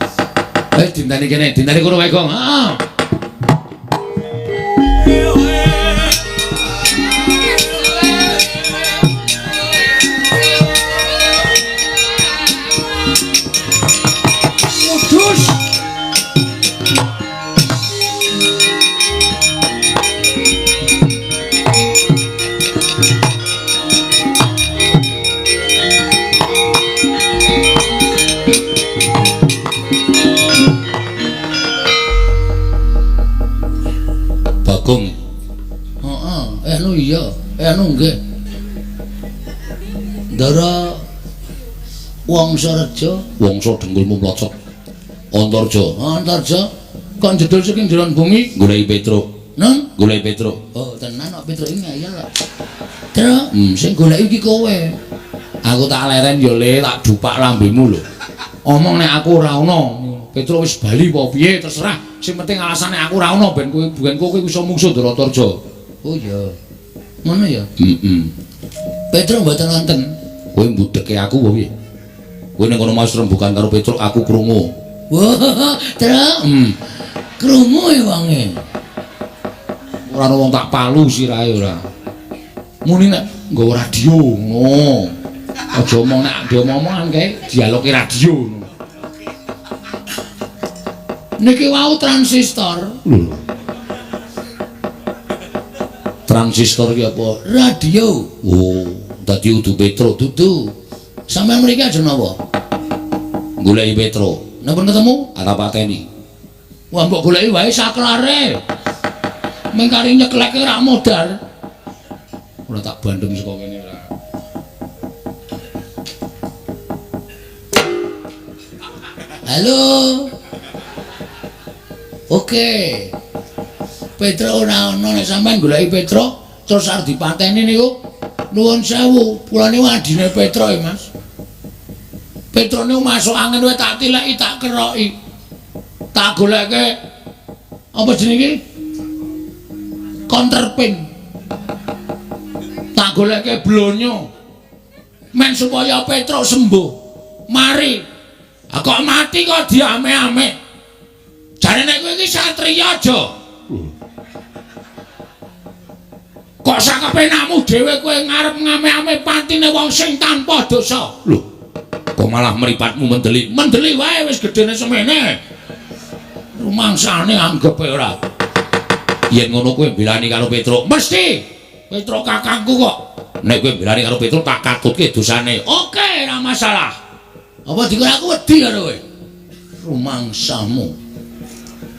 Wis dinteni kene, dinteni kono wae, Gong. Heeh. Kudus. Bagong. Heeh, anu iya, anu nggih. Ndara Wangsareja, Wangsa dengkulmu mlocot. Antarja. Antarja kok jedul saking jeron bumi goleki Petruk. Nun, goleki Petruk. Oh, tenan kok Petruk iki ngeyel kok. Truk, sing goleki iki kowe. Aku tak leren ya le, tak dupak lambemu lho. Omong nek aku ora ana, Petruk wis bali apa piye terserah. Sing penting alasane aku ora ana ben kowe ben kowe iso mungsuh Ndara Antarja. Oh iya. Ngono ya? Heeh. Petruk mboten wonten. Kowe mbudeke aku apa piye? Kowe ning kono mas rembugan karo Petruk aku krungu. Wah, Truk. Krungu e wonge. Ora ana wong tak palu sirahe ora. Muni nek nggawa radio ngono. Aja omong nek diomong-omongan kae dialoge radio ngono. Niki wau transistor. Lho. Transistor ki apa? Radio. Oh, dadi udu Petruk dudu. Sampeyan mriki aja napa? Goleki Petruk. Napa ketemu? Ora pateni. Wah, mbok goleki wae saklare. Mengkari nyekleke rak modar. Ora tak bandem saka kene ora. Halo. Oke. Petruk ora ana nek sampean goleki Petruk terus arep dipateni niku. Nuwun sewu, kula niku adine Petruk e, Mas. Petruk niku masuk angin wae tak tileki, tak keroki. Tak goleke apa jenenge? Counterpin. Tak goleke blonyo. Men supaya Petruk sembuh. Mari. Ah kok mati kok diame-ame. Jare nek kowe iki satriya aja. Kok sakapenakmu dhewe kowe ngarep ngame-ame patine wong sing tanpa dosa. Lho. Kok malah mripatmu mendeli? Mendeli wae wis gedene semene. Rumangsane anggepe ora. Yen ngono kowe mbelani karo Petruk. Mesti. Petruk kakangku kok. Nek kowe mbelani karo Petruk tak katutke dosane. Oke, ora masalah. Apa dikira aku wedi karo kowe? Rumangsamu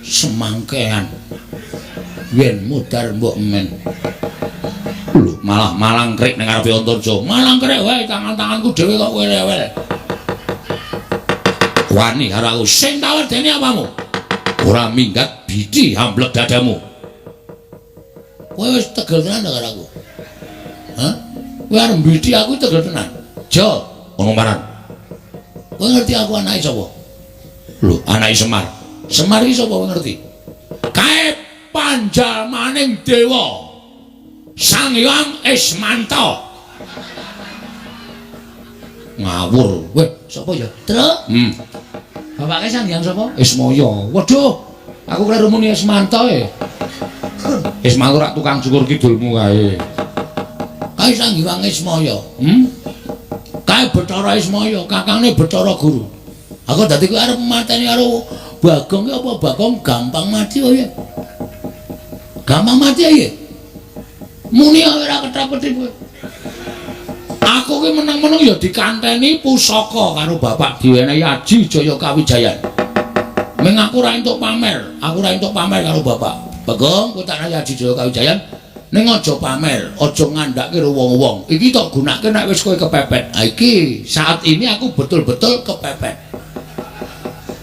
semangkean. Yen mudar mbok men. Lho, malah malangkrik ning ngarepe Antarja. Malangkrik wae tangan-tanganku dhewe kok kowe rewel. Wani karo aku. Sing tak wedeni apamu? Ora minggat bidi amblek dadamu. Kowe wis tegel tenan karo aku. Hah? Kowe arep mbidi aku tegel tenan. Jo, ono maran. Kowe ngerti aku anake sapa? Lho, anake Semar. Semar iki sapa kowe ngerti? Kae panjalmaning dewa. Sang Hyang Ismanta. Ngawur. Weh, Sapa ya? Truk. Bapake Sang Hyang sapa? Ismaya. Waduh, aku kleru muni Ismanto e. Ismanto rak tukang cukur kidulmu kae. Kae Sang Hyang Ismaya. Kae Bathara Ismaya, kakangne Bathara Guru. Aku dadi kowe arep mateni karo Bagong ki apa Bagong gampang mati kok ya? Gampang mati ya? Muni ora ketap-ketip kowe. Aku ki meneng-meneng ya dikanteni pusaka karo bapak diwenehi Aji Jaya Kawijayan. Ming aku ora entuk pamer, aku ora entuk pamer karo bapak. Bagong, kowe tak nehi Aji Jaya Kawijayan ning aja pamer, aja ngandhake karo wong-wong. Iki tok gunake nek wis kowe kepepet. Ha iki saat ini aku betul-betul kepepet.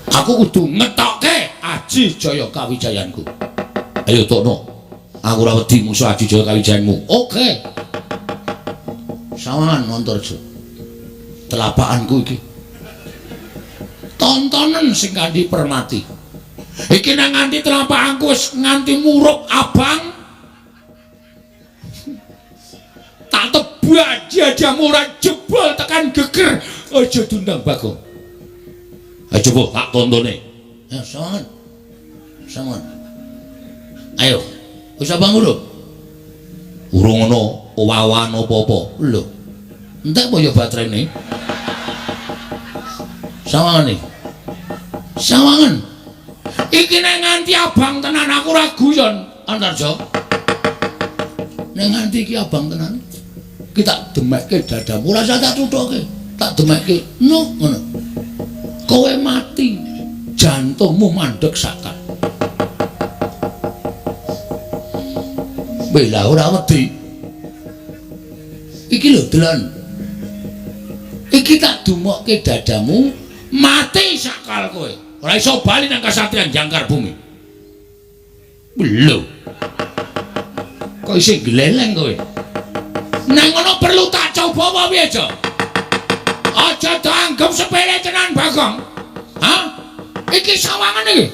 Aku kudu ngetokke Aji Jaya Kawijayanku. Ayo tokno. Aku ora wedi musuh Aji Jaya Kawijayanmu. Oke. Sawangan Antarja. Telapakanku iki. Tontonen sing kanthi permati. Iki nang nganti telapakanku wis nganti murup abang. Tak tebak jadamu ora jebol tekan geger. Aja diundang Bagong. Ayo coba tak tontone. Ya, sawangan. Sawangan. Ayo. Wis abang urung? Urung ana owah-owahan apa-apa. Lho. Entek apa ya baterene? Sawangan iki. Sawangan. Iki nek nganti abang tenan aku ora guyon, Antarja. Nek nganti iki abang tenan, iki tak demekke dadamu, ora usah tak tuthuke. Tak demekke. No, ngono. Kowe mati, jantungmu mandeg sakal. Bela ora wedi. Iki lho delon. Iki tak dumokke dadamu, mati sakal kowe. Ora iso bali nang kasatriyan Jangkar Bumi. Lho. Kok isih gleleng kowe? Nang ngono perlu tak coba apa piye, Jo? Aja dianggep sepele tenan Bagong. Hah? Iki sawangan iki.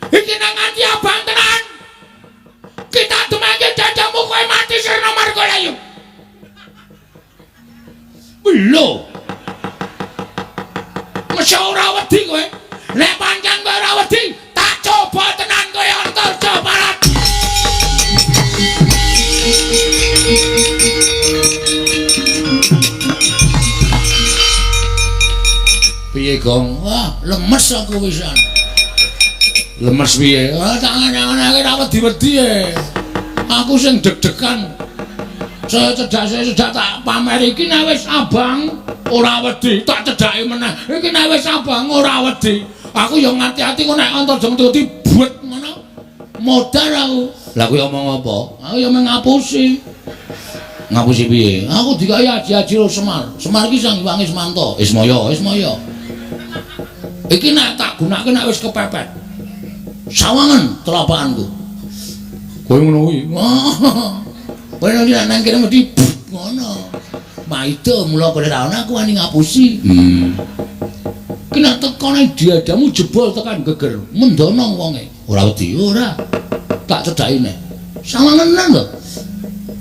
Iki nang nganti abang tenan. Kita demeke dadamu kowe mati sirna marga layu. Lho. Mesti ora wedi kowe. Nek pancen kowe ora wedi, tak coba tenan kowe Antarja Barat. Piye, Gong? Wah, lemes aku wisan. Lemes piye? Wah, tak ngene-ngene ora wedi-wedi e. Aku sing deg-degan. Saya cedak tak pamer iki nek wis abang ora wedi, tak cedhake meneh. Iki nek wis abang ora wedi. Aku ya ngati-ati kok nek Antarja ngerti buet ngono. Modar aku. Lah kowe omong apa? Aku ya mung ngapusi. Ngapusi piye? Aku dikai aji-aji karo Semar. Semar iki Sang Hyang Ismanto. Ismaya, Ismaya. Iki nek tak gunake nek wis kepepet. Sawangan telapakanku. Kowe ngono kuwi. Kowe nek nang kene mesti ngono. Maido mula kowe ora ana aku wani ngapusi. Ki nek teko nang dadamu jebol tekan geger, mendono wonge. Ora wedi, ora. Tak cedhaki neh. Sawangan lho.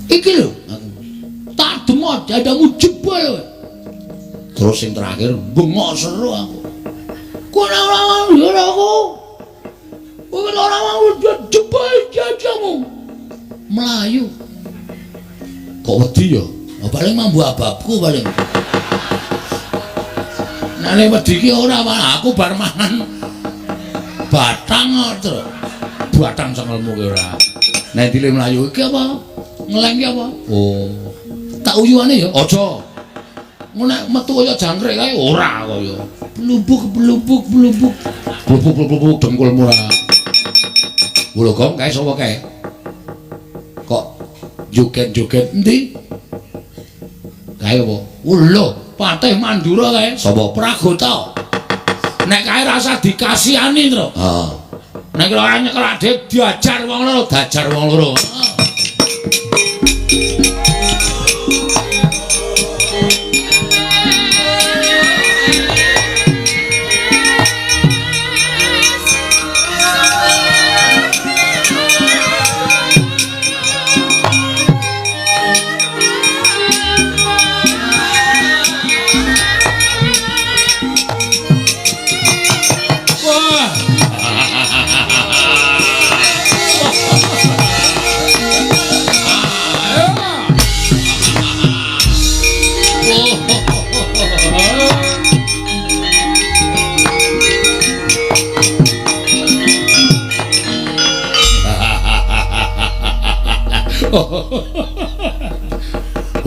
Iki lho. Tak demot dadamu jebol. Terus sing terakhir bengok seru aku. Kowe ora ora aku. Kowe ora mau jebol dadamu. Melayu. Kok wedi ya? Paling mambu ababku paling. Nek wedi ki ora, aku bar mangan batang kok, Tru. Batang cengelmu ki ora. Nek dile mlayu iki apa? Ngeleng ki apa? Oh. Tak uyuane ya? Aja. Ngono nek metu kaya jangkrik kae ora kaya. Blubuk blubuk blubuk. Blubuk blubuk dengkulmu ora. Lho Gong, kae sapa kae? Kok joget-joget endi? Kae apa? Lho, Patih Mandura kae. Sapa? Pragota. Nek kae rasa dikasihani, Tru. Heeh. Nek ora nyekel adek diajar wong loro, diajar wong loro.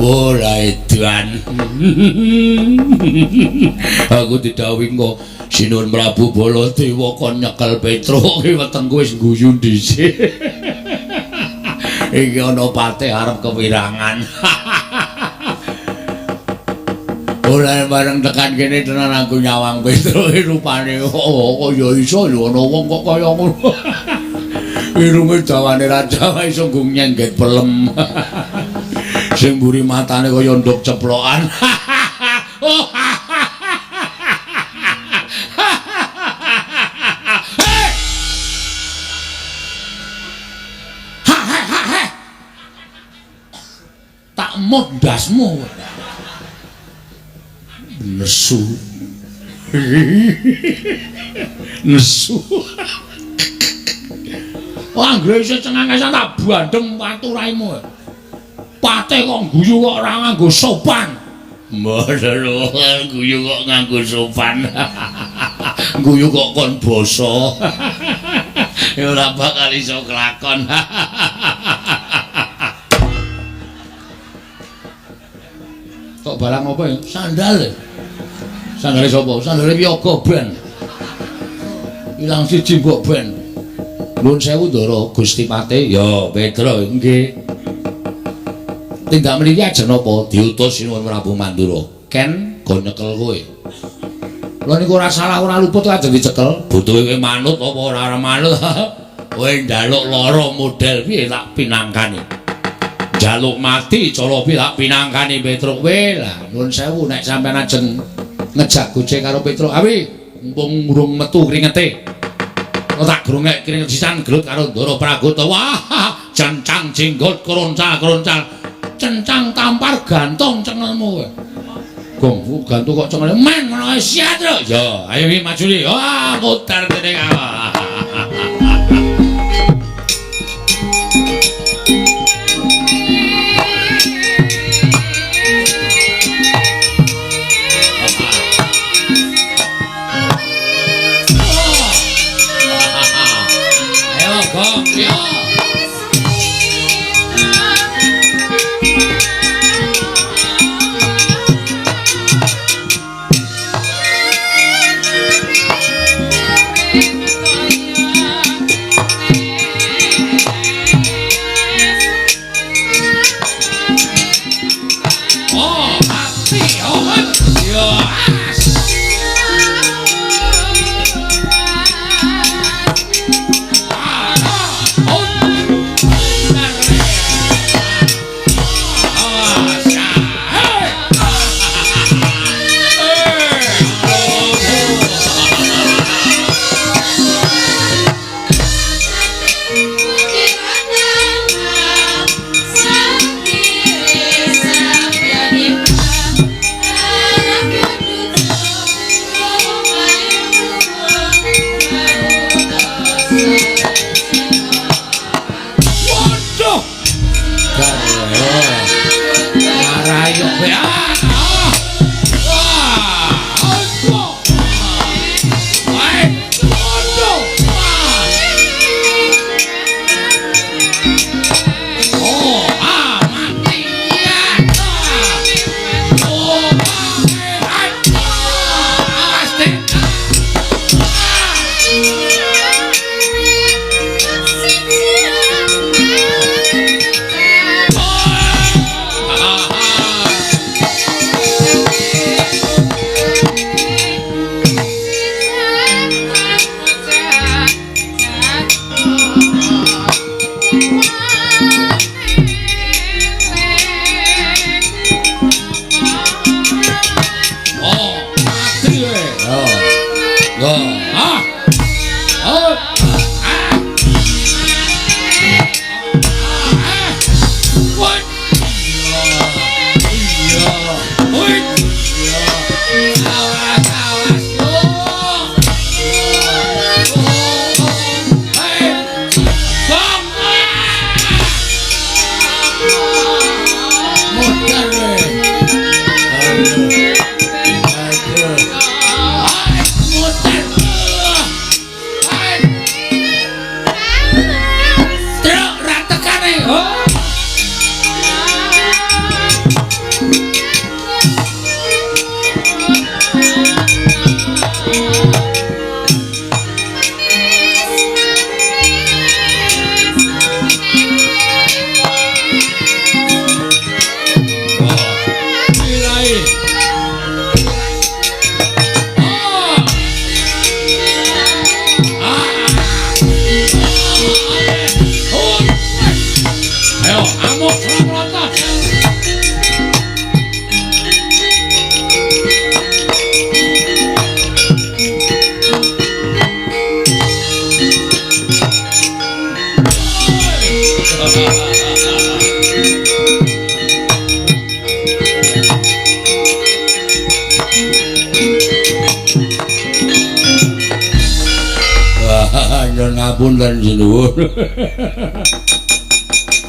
Ora edan. Aku didhawuhi kok Sinuwun Prabu Baladewa kon nyekel Petruk ki wetengku wis guyu dhisik. Iki ana patih arep kewirangan. Ora bareng tekan kene tenan aku nyawang Petruk rupane oh kaya iso lho ana wong kok kaya ngono. Irunge dawane raja iso nggo nyengget pelem. Sing mburi matane kaya nduk ceplokan. Tak mut ndasmu. Nesu. Nesu. Wah, anggere isih cengengesan tak bandeng watu raimu. Patih kok guyu kok ora nganggo sopan. Mboten lho, guyu kok nganggo sopan. Guyu kok kon basa. Ya ora bakal iso kelakon. Kok barang apa ya? Sandal. Sandale sapa? Sandale Wiyaga ben. Ilang siji mbok ben. Nuwun sewu Ndara Gusti Patih. Ya, Petro nggih. Tindak mriki ajeng napa? Diutus Sinuwun Prabu Mandura. Ken go nyekel kowe. Lha niku ora salah ora luput ajeng dicekel. Butuhe kowe manut apa ora manut? Kowe njaluk lara model piye tak pinangkani. Njaluk mati cara piye tak pinangkani Petruk kowe. Lah nuwun sewu nek sampean ajeng ngejak gojek karo Petruk awi mumpung urung metu kringete. Kok tak grungek kringet sisan gelut karo Ndara Pragota. Wah, cencang jenggot kroncal-kroncal. Cencang tampar gantung cengelmu kowe. Gong, gantung kok cengele men ngono kae siat lho. Ya, ayo iki maju iki. Wah, mutar dene awak. Ayo, Gong, yo. Nyuwun ngapunten sinuwun.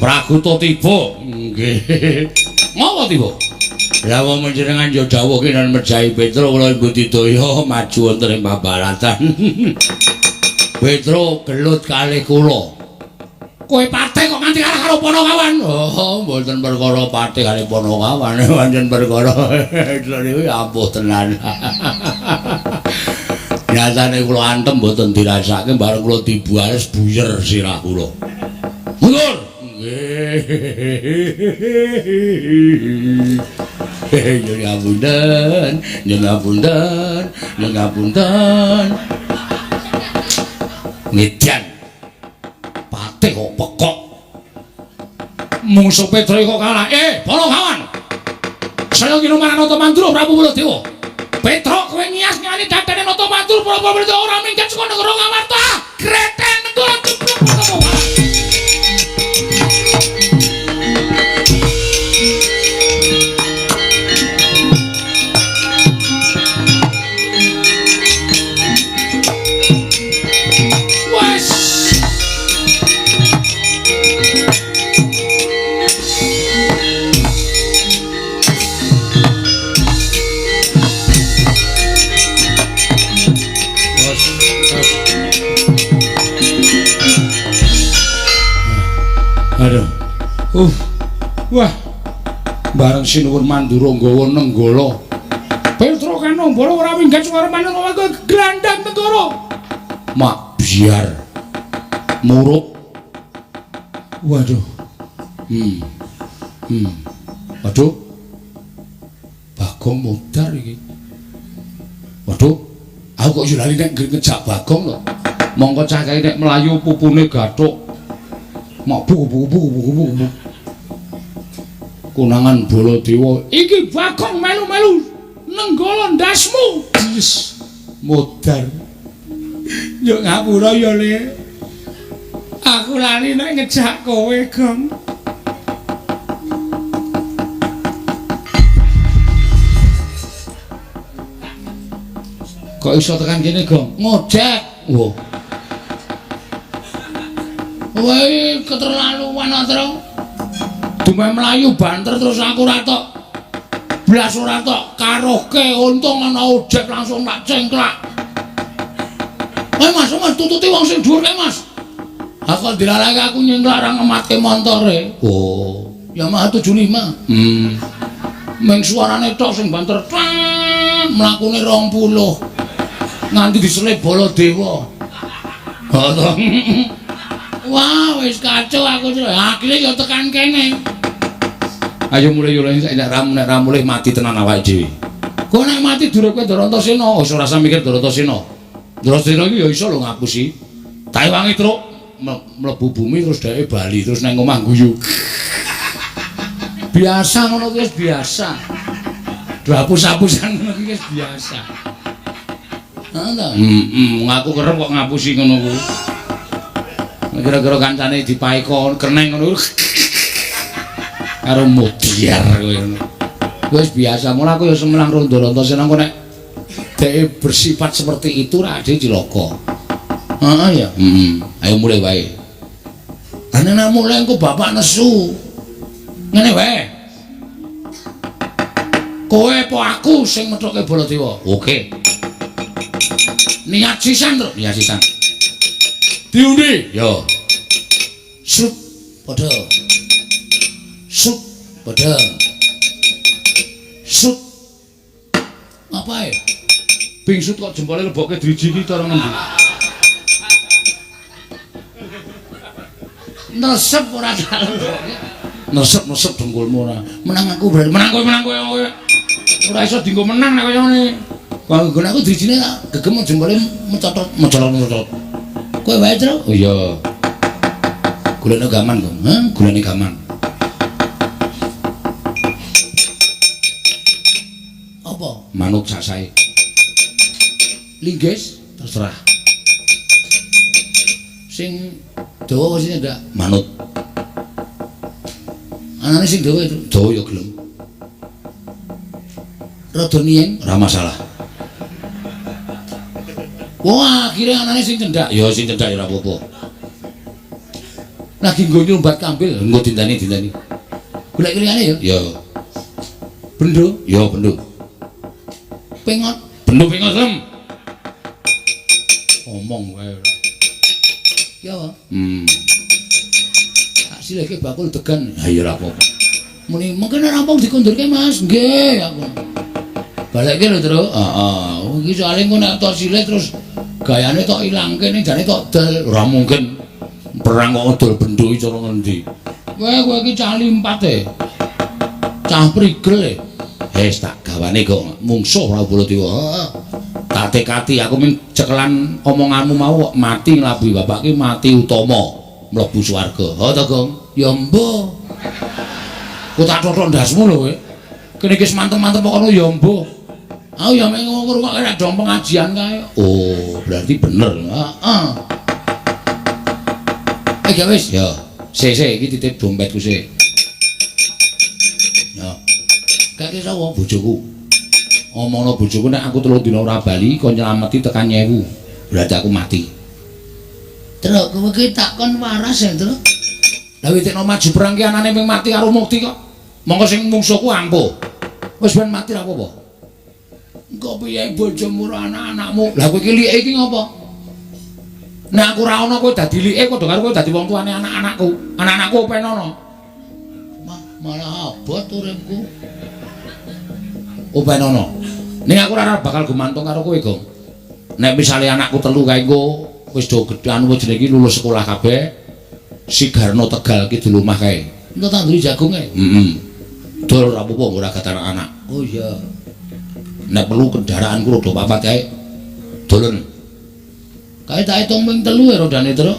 Praguta tiba. Nggih. Ngopo tiba? Lah wong panjenengan yo dawuh kinan mejahi Petro kula budidaya maju wonten ing pambaratan. Petro gelut kalih kula. Kowe patih kok nganti kalah karo Panakawan? Oh, mboten perkara patih kalih Panakawan, pancen perkara niku ampuh tenan. Nyatane kula antem mboten dirasake bareng kula dibuales buyer sirah kula. Mundur. Nggih. Nyuwun ngapunten, nyuwun ngapunten, nyuwun ngapunten. Ngedan. Patih kok pekok. Mungsuh Petro kok kalah. Panakawan. Saya kira marang Nata Mandura Prabu Baladewa. Petro kowe ngias ngani dadane Nata Mandura Prabu Baladewa ora minggat saka negara Ngamarta. Kreten negara jeblok Panakawan. Aduh. Wah. Bareng sinuwun Mandura nggawa nenggala. Petro Kanombara ora minggat saka manungsa glandang negara. Mak biar murup. Waduh. Waduh. Bagong mudar iki. Waduh. Aku kok yo lali nek ngejak Bagong lho. Mongko cah kae nek mlayu pupune gathuk. Mak bu bu bu bu bu bu. Konangan Baladewa, iki Bagong melu-melu nenggala ndasmu. Yes, modar. Yo ngapura ya, Le. Aku lali nek ngejak kowe, Gong. Kok iso tekan kene, Gong? Ngojek. Wah. Woi, keterlaluan Tru. Dumeh mlayu banter terus aku ora tok. Blas ora tok karohke, untung ana ojek langsung tak cengklak. Woi Mas, Mas tututi wong sing dhuwur kae, Mas. Aku dilalake aku nyengklak ora ngematke montore. Oh, Yamaha 75. Meng suarane tok sing banter mlakune 20. Nganti diselip Baladewa. Wah, wis kacau aku. Akhire ya tekan kene. Ayo mulih yo nek ra mulih mati tenan awake dhewe. Kok nek mati durung kowe Darantasena, wis ora usah mikir Darantasena. Darantasena iki ya iso lho ngapusi. Tak wangi truk mlebu bumi terus dheke bali terus nang omah guyu. Biasa ngono kuwi wis biasa. Hapus-hapusan ngono kuwi wis biasa. Heeh ta? Heeh, aku kerep kok ngapusi ngono kuwi. Kira-kira kancane dipaeka keneng ngono karo modiar kowe ngono. Wis biasa, mula aku ya semelang rondo Antasena engko nek dheke bersifat seperti itu ra ade cilaka. Heeh ya. Heeh. Ayo mulih wae. Lah nek mulih engko bapak nesu. Ngene wae. Kowe apa aku sing methuke Baladewa? Oke. Niat sisan, Tru. Niat sisan. Diundi. Yo. Sut padha. Sut padha. Sut. Apa ae? Bingsut kok jempole lebokke driji iki cara ngendi? Nesep ora tak lebokke. Nesep-nesep dengkulmu ora. Menang aku berarti menang kowe, menang kowe. Ora iso dienggo menang nek kaya ngene. Kok nggon aku drijine tak gegem jempole mecotot, mecotot-mecotot. Kowe wae, Tru. Oh iya. Golekne gaman, Gong. Hah, golekne gaman. Apa? Manut sasae. Linggis terserah. Sing dawa sing ndak manut. Anane sing dawa itu, dawa ya gelem. Rada niyeng, ora masalah. Wah, akhire anane sing cendhak. Ya sing cendhak ya ora apa-apa. Lagi nggo nyumbat kambil, nggo dinteni-dinteni. Golek liyane ya? Ya. Bendo? Ya bendo. Pengot? Bendo pengot lem. Omong wae ora. Ya. Tak silihke bakul degan. Ha ya ora apa-apa. Muni mungkin rampung dikondurke Mas. Nggih, aku. Balekke lho, Truk. Heeh. Iki soalé engko nek tok silih terus gayane tok ilangke ning jane tok del. Ora mungkin. Perang kok ngedol bendo iki cara ngendi? Kowe kowe iki cah limpat e. Cah prigel e. Wis tak gawane kok mungsuh Prabu Baladewa. Heeh. Tak tekati aku ming cekelan omonganmu mau kok mati nglabuhi bapak ki mati utama mlebu swarga. Ha to, Gong? Ya mbuh. Ku tak thothok ndasmu lho kowe. Kene iki wis mantep-mantep kono ya mbuh. Aku ya mek ngrungokke nek dong pengajian kae. Oh, berarti bener. Heeh. Ya wis ya. Sik iki titip dompetku sik. Ya. Kake sapa bojoku? Omongno bojoku nek aku 3 dina ora bali kon nylameti tekan 1000. Berarti aku mati. Truk kowe iki tak kon waras ya, Truk. Lah witekno maju perang ki anane ming mati karo mukti kok. Mongko sing mungsuhku ampuh. Wis ben mati ra apa-apa. Engko piye bojomu ora anak-anakmu? Lah kowe iki like iki ngopo? Nek aku ora ana kowe dadi like padha karo kowe dadi wong tuane anak-anakku. Anak-anakku open ana. Malah abot uripku. Open ana. Ning aku ora bakal gumantung karo kowe, Gong. Nek misale anakku 3 kae engko wis do gedhe anu jenenge iki lulus sekolah kabeh. Sigarno Tegal ki dul omah kae. Engko tanduri jagunge. Heeh. Dol ora apa-apa ora gatan anak. Oh iya. Nek perlu kendaraanku roda 4 kae. Dolen. Kae tak hitung ping 3 ya rodane, Truk.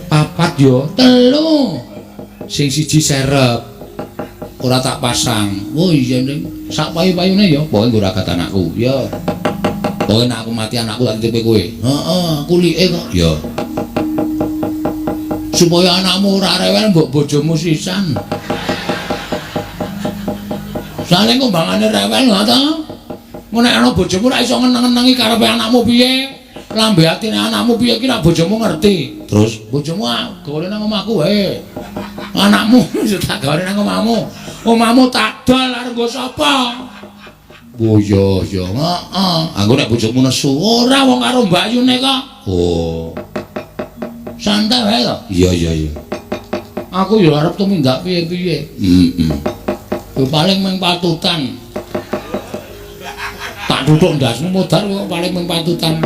4 yo, 3. Sing siji serep. Ora tak pasang. Oh iya ning sak payu-payune ya, pokoke nggo ragat anakku. Ya. Pokoke nek aku mati anakku tak titipe kowe. Heeh, aku like kok. Ya. Supaya anakmu ora rewel mbok bojomu sisan. Soale kumbangane rewel lho ta. Engko nek ana bojomu ora iso ngeneng-ngenengi karepe anakmu piye? Lambe atine anakmu piye iki nek bojomu ngerti. Terus bojomu gawane nang omahku wae. Anakmu tak gawane nang omahmu. Omahmu tak dol arep nggo sapa? Oh iya iya, heeh. Anggo nek bojomu nesu, ora wong karo mbakyune kok. Oh. Santai wae to. Iya iya iya. Aku ya arep tumindak piye-piye. Heeh. Yo paling mung patutan. Tak tutuk ndasmu modar kok paling mung patutan.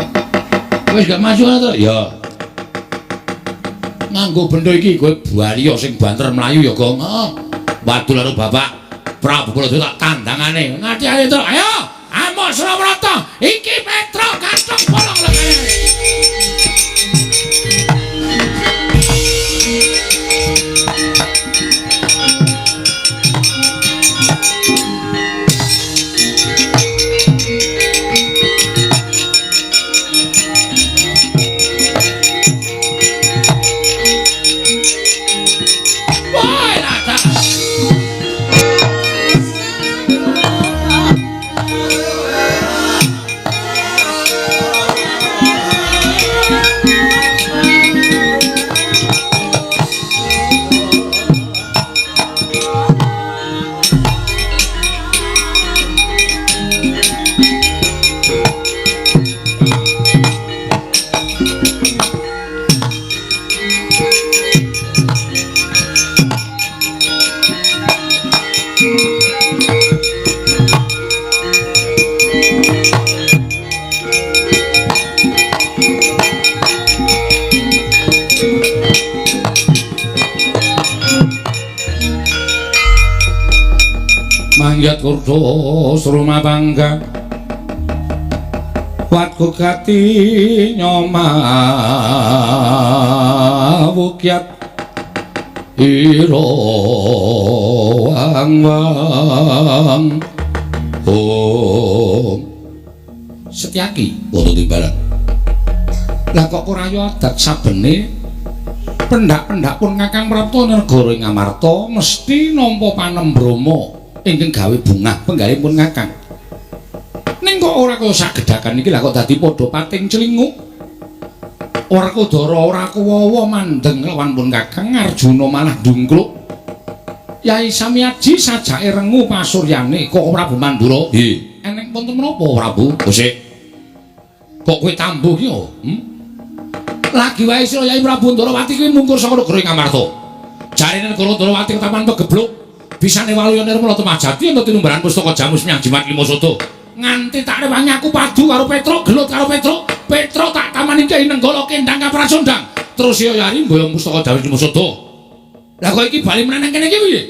Wis gak maju to? Ya. Nganggo bendo iki kowe bali sing banter mlayu ya, Gong. Heeh. Wadul karo Bapak Prabu Baladewa tak tandangane. Ngati-ati to. Ayo, amuk Surabrata. Iki Petruk kathok bolong lengene. Mangyat kurdo sruma bangga watku gati nyoma wukyat iro wang wang om Setyaki wonten timbalan. Lah kok ora yo adat sabene Pendak-pendak pun Kakang prapta negara ing Ngamarta mesti nampa panembrama ingkang gawe bungah penggalihipun Kakang. Ning kok ora kaya sagedhakan iki lah kok dadi padha pating clinguk. Werkudara ora kuwawa mandeng lawan pun Kakang, Arjuna malah ndungkluk. Yai Samyaji sajake rengu pasuryane Koko Prabu Mandura. Nggih. Eneng wonten menapa Prabu? Sik. Kok kowe tambuh ki yo? Lagi wae sira Yai Prabu Ndorowati kuwi mungkur saka negara Ngamarta. Jarene negara Ndorowati ketaman pegebluk, bisane waluya nirmala temajati ana tinumbaran pustaka Jamus Miang Jimat Lima Sada. Nganti tak rewangi aku padu karo Petruk, gelut karo Petruk, Petruk tak tamani Kyai Nenggala kendang kaprasondang. Terus ya yari mboyong pustaka Jamus Lima Sada. Lah kok iki bali meneh nang kene iki piye?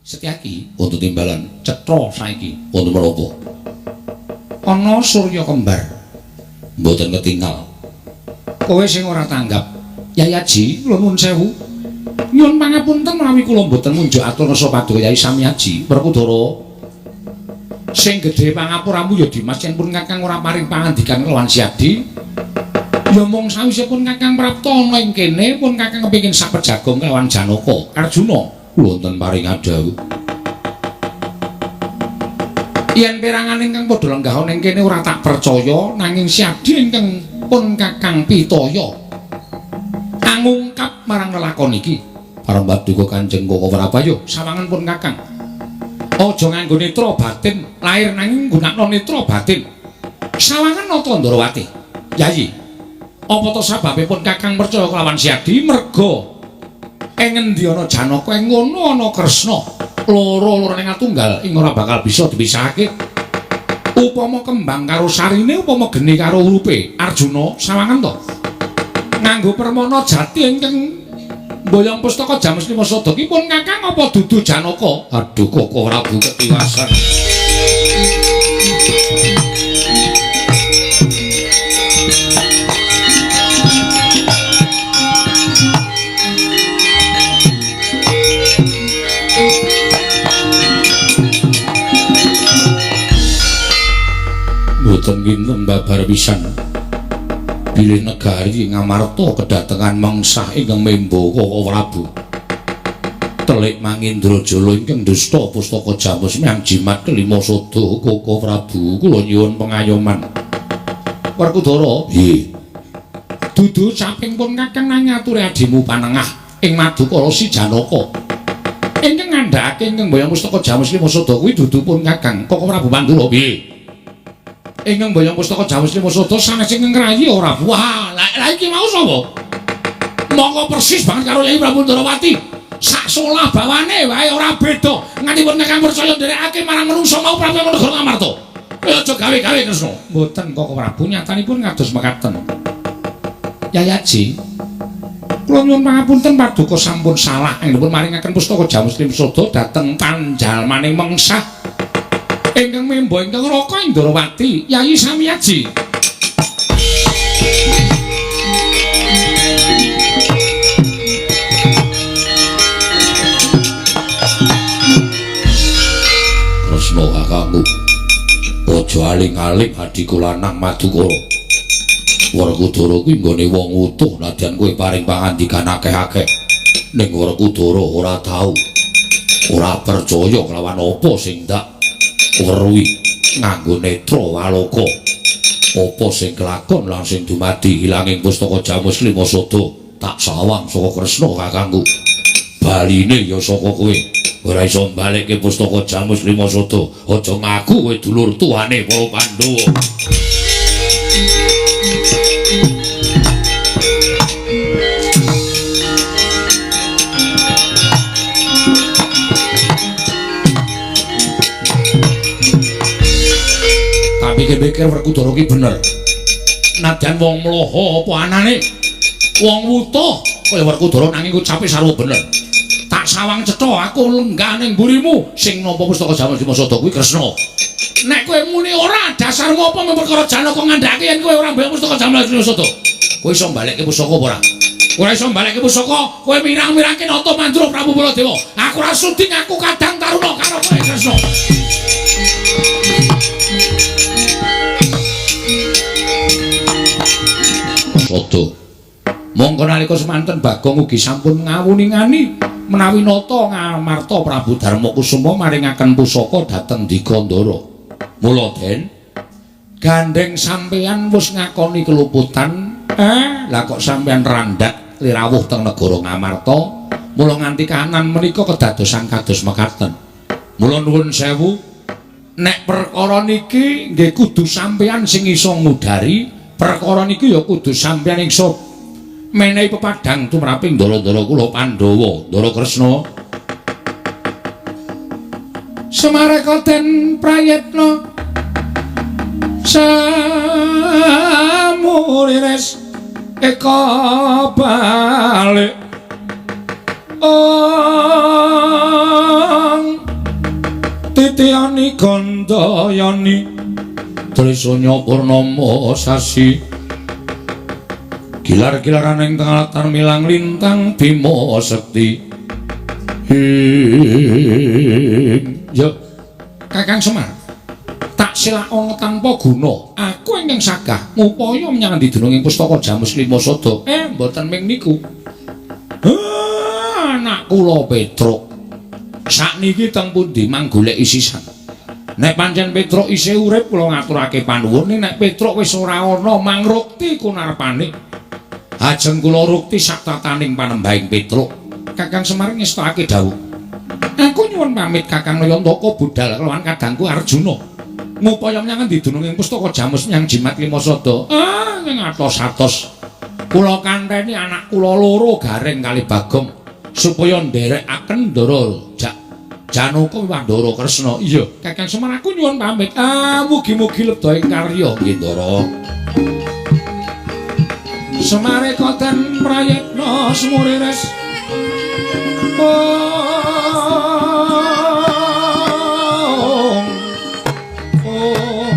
Setyaki wonten timbalan cetha saiki wonten menapa? Ana surya kembar. Mboten ketingal. Kowe sing ora tanggap. Yai Aji, kula nuwun sewu. Nyuwun pangapunten menawi kula mboten ngunjuk atur rasa paduka Yai Samyaji. Werkudara sing gedhe pangapuramu ya Dimas yen pun Kakang ora paring pangandikan kelawan Siadi. Ya mung sawisipun Kakang prapta ana ing kene pun Kakang kepengin sapejagong kelawan Janaka Arjuna. Wonten paring adhawuh. Yen perangan ingkang padha lenggah ana ing kene ora tak percaya, nanging Siadi ingkang pun Kakang pitaya angungkap marang lelakon iki. Parang paduka Kanjeng Koko Prabu, sawangan pun Kakang. Aja nganggo netra batin lahir nanging nggunakno netra batin. Sawangan nata Ndorowati. Yayi, apa to sababe pun Kakang percaya kelawan Siadi? Merga ing ngendi ana Janaka ing ngono ana Kresna. Loro-lorone ngatunggal ing ora bakal bisa dipisahake. Upama kembang karo sarine, upama geni karo urupe. Arjuna sawangan to nganggo permana jati ingkang mboyong pustaka Jamus Lima Sada ki pun Kakang apa dudu Janaka? Aduh Koko Prabu ketiwasan. Mboten kinten babar pisan. Bilih negari Ngamarta kedatengan mengsah ingkang membo Koko Prabu. Telik Mangindrajala ingkang dusta pustaka Jamus Miang Jimat kelima sada Koko Prabu kula nyuwun pengayoman. Werkudara, nggih. Dudu caping pun Kakang nang ngaturi adimu panengah ing Madukara si Janaka. Ingkang ngandhakake ingkang mboyong pustaka Jamus Lima Sada kuwi dudu pun Kakang Koko Prabu Mandura. Nggih. Ingkang mboyong pustaka Jamus Lima Sada sanes ingkang ngrayi ora. Wah, lha iki mau sapa? Monggo persis banget karo Yai Prabu Ndorowati. Sak solah bawane wae ora beda. Nganti pun Kakang percaya nderekake marang manungsa mau Prabu negara Ngamarta. Kowe aja gawe-gawe Kresna. Mboten Koko Prabu, nyatanipun kados mekaten. Yai Aji, kula nyuwun pangapunten paduka sampun salah anggenipun maringaken pustaka Jamus Lima Sada dhateng panjalmaning mengsah ingkang membo ingkang raka Ndorowati Yai Samyaji. Kresna kakangku, aja aling-aling adhiku lanang Madukara. Werkudara kuwi nggone wong utuh nadyan kowe paring pangandikan akeh-akeh. Ning Werkudara ora tau ora percaya kelawan apa sing ndak weruhi nganggo netra waloka. Apa sing kelakon lan sing dumadi ilanging pustaka Jamus Lima Sada tak sawang saka Kresna kakangku. Baline ya saka kowe. Ora iso mbalekke pustaka Jamus Lima Sada. Aja ngaku kowe dulur tuane para Pandhawa. Pikir-pikir Werkudara ki bener. Nadyan wong mloho apa anane? Wong wutuh kaya Werkudara nanging ucape sarwa bener. Tak sawang cetha aku lenggah ning mburimu sing nampa pustaka Jamus Lima Sada kuwi Kresna. Nek kowe muni ora dasarmu apa mung perkara Janaka ngandhake yen kowe ora mbayar pustaka Jamus Lima Sada. Kowe iso mbalekke pusaka apa ora? Ora iso mbalekke pusaka, kowe mirang-mirangke nata Mandura Prabu Baladewa. Aku ora sudi ngaku kadang taruna karo kowe Kresna. Sada Mongko nalika semanten Bagong ugi sampun ngawuningani menawi nata Ngamarta Prabu Darmakusuma maringaken pusaka dhateng Dikandara. Mula Den, gandeng sampeyan wis ngakoni keluputan, lah kok sampeyan randhak lirawuh teng negara Ngamarta, mula nganti kahanan menika kedadosan kados mekaten. Mula nuwun sewu, nek perkara niki nggih kudu sampeyan sing iso ngudari, perkara niki ya kudu sampeyan iso menehi pepadhang tumraping ndara-ndara kula Pandhawa, Ndara Kresna. Semareka den prayitna samurires eka balik ong titiyani gandayani trisanya purnama sasi gilar-gilaran ing tengah latar milang lintang Bima Sekti. Yo Kakang Semar, tak silakana tanpa guna aku ingkang sagah ngupaya menyang dununging pustaka Jamus Lima Sada. Mboten ming niku. Anak kula Petruk sakniki teng pundi manggoleki sisan. Nek pancen Petruk isih urip kula ngaturake panuwun, nek Petruk wis ora ana mangrukti kunarpane. Ajeng kula rukti sak tataning panembahing Petruk. Kakang Semar ngestokake dawuh. Aku nyuwun pamit Kakang Nayantaka budal kelawan kadangku Arjuna. Ngupaya menyang endi dununging pustaka Jamus menyang Jimat Lima Sada. Ning atos-atos. Kula kanteni anak kula loro Gareng kali Bagong supaya nderekaken Ndara Janaka miwah Ndara Kresna. Iya, Kakang Semar aku nyuwun pamit. Mugi-mugi lebda ing karya nggih Ndara. Semareka den prayitna semurires. Ong ong